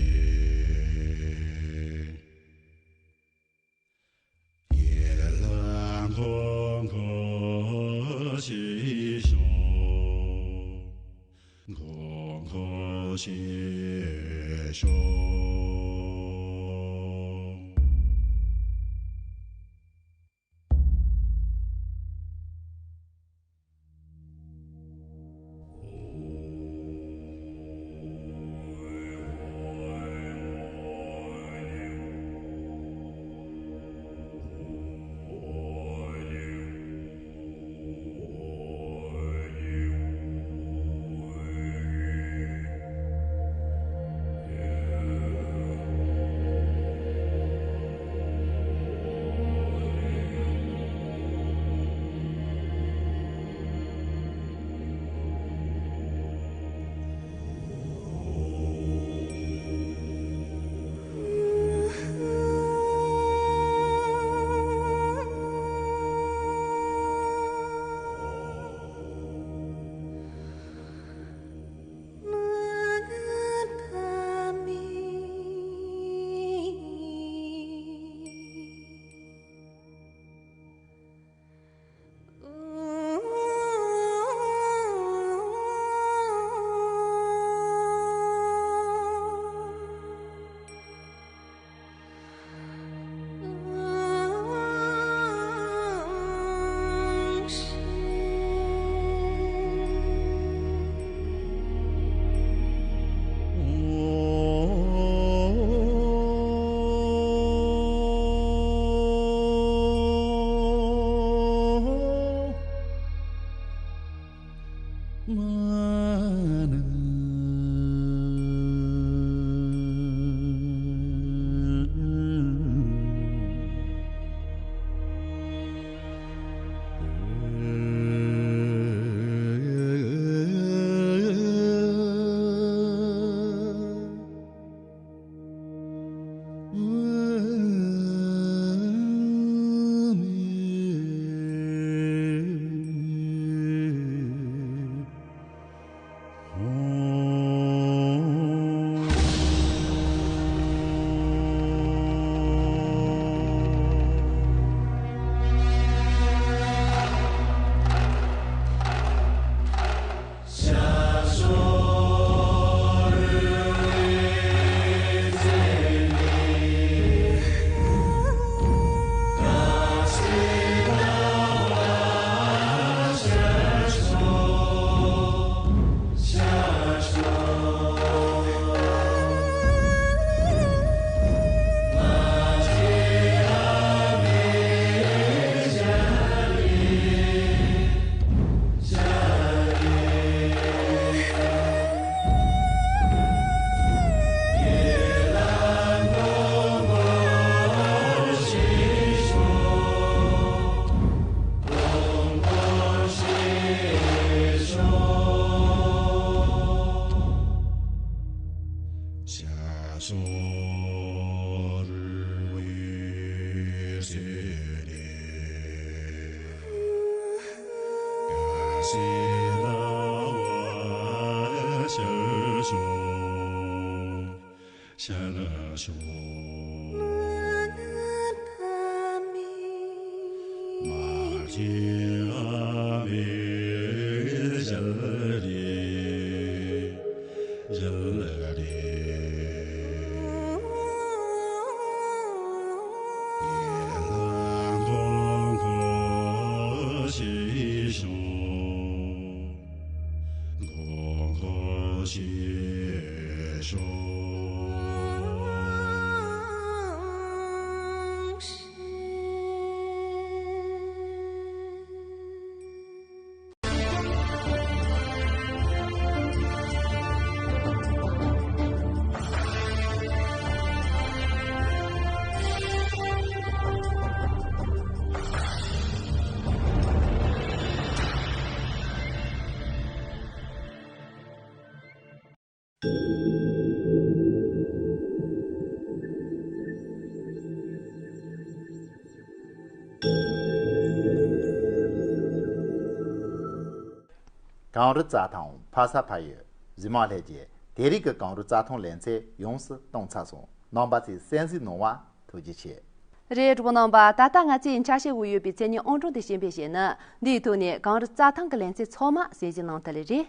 ཡེ་ལ་མཁོ་མཁོ་ཞེས་ཤོག་མཁོ་མཁོ་ཞེས་ཤོག་གངས་རི་རྩྭ་ཐང་ཕ་ས་ཕ་ཡུལ། གཟིགས་མང་ལྷན་རྒྱས། དེ་རིང་གི་གངས་རི་རྩྭ་ཐང་ལེ་ཚན་ཡོངས་སུ་གཏོང་ཚར་སོང་། རྣམ་པ་ཚོས་གསན་གཟིགས་གནང་བ་ཐུགས་རྗེ་ཆེ། རེད། གྲོགས་པོ་རྣམ་པ། ད་ལྟ་ང་ཚོས་ཆ་ཤས་འོག་ཡོད་པའི་མཚན་ཉིད་ཨང་གྲངས་དེ་ཤེས་པའི་ཞེ་ན། འདིའི་ཐོག་ནས་གངས་རི་རྩྭ་ཐང་གི་ལེ་ཚན་ཚང་མ་གསན་གཟིགས་གནང་ཐུབ་ལེ་རེད།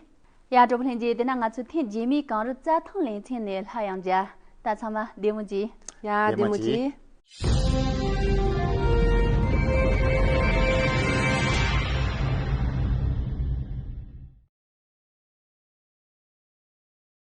ཡ། གྲོགས་པོ་ལྷན་རྒྱས། དེ་ན་ང་ཚོ་ཐེངས་རྗེས་མའི་གངས་རི་རྩྭ་ཐང་ལེ་ཚན་ནས་སླར་ཡང་མཇལ། ད་ཚང་མ་བདེ་མོ་བྱོས། ཡ། བདེ་མོ་བདེ་མོ་བྱོས། བྱོས།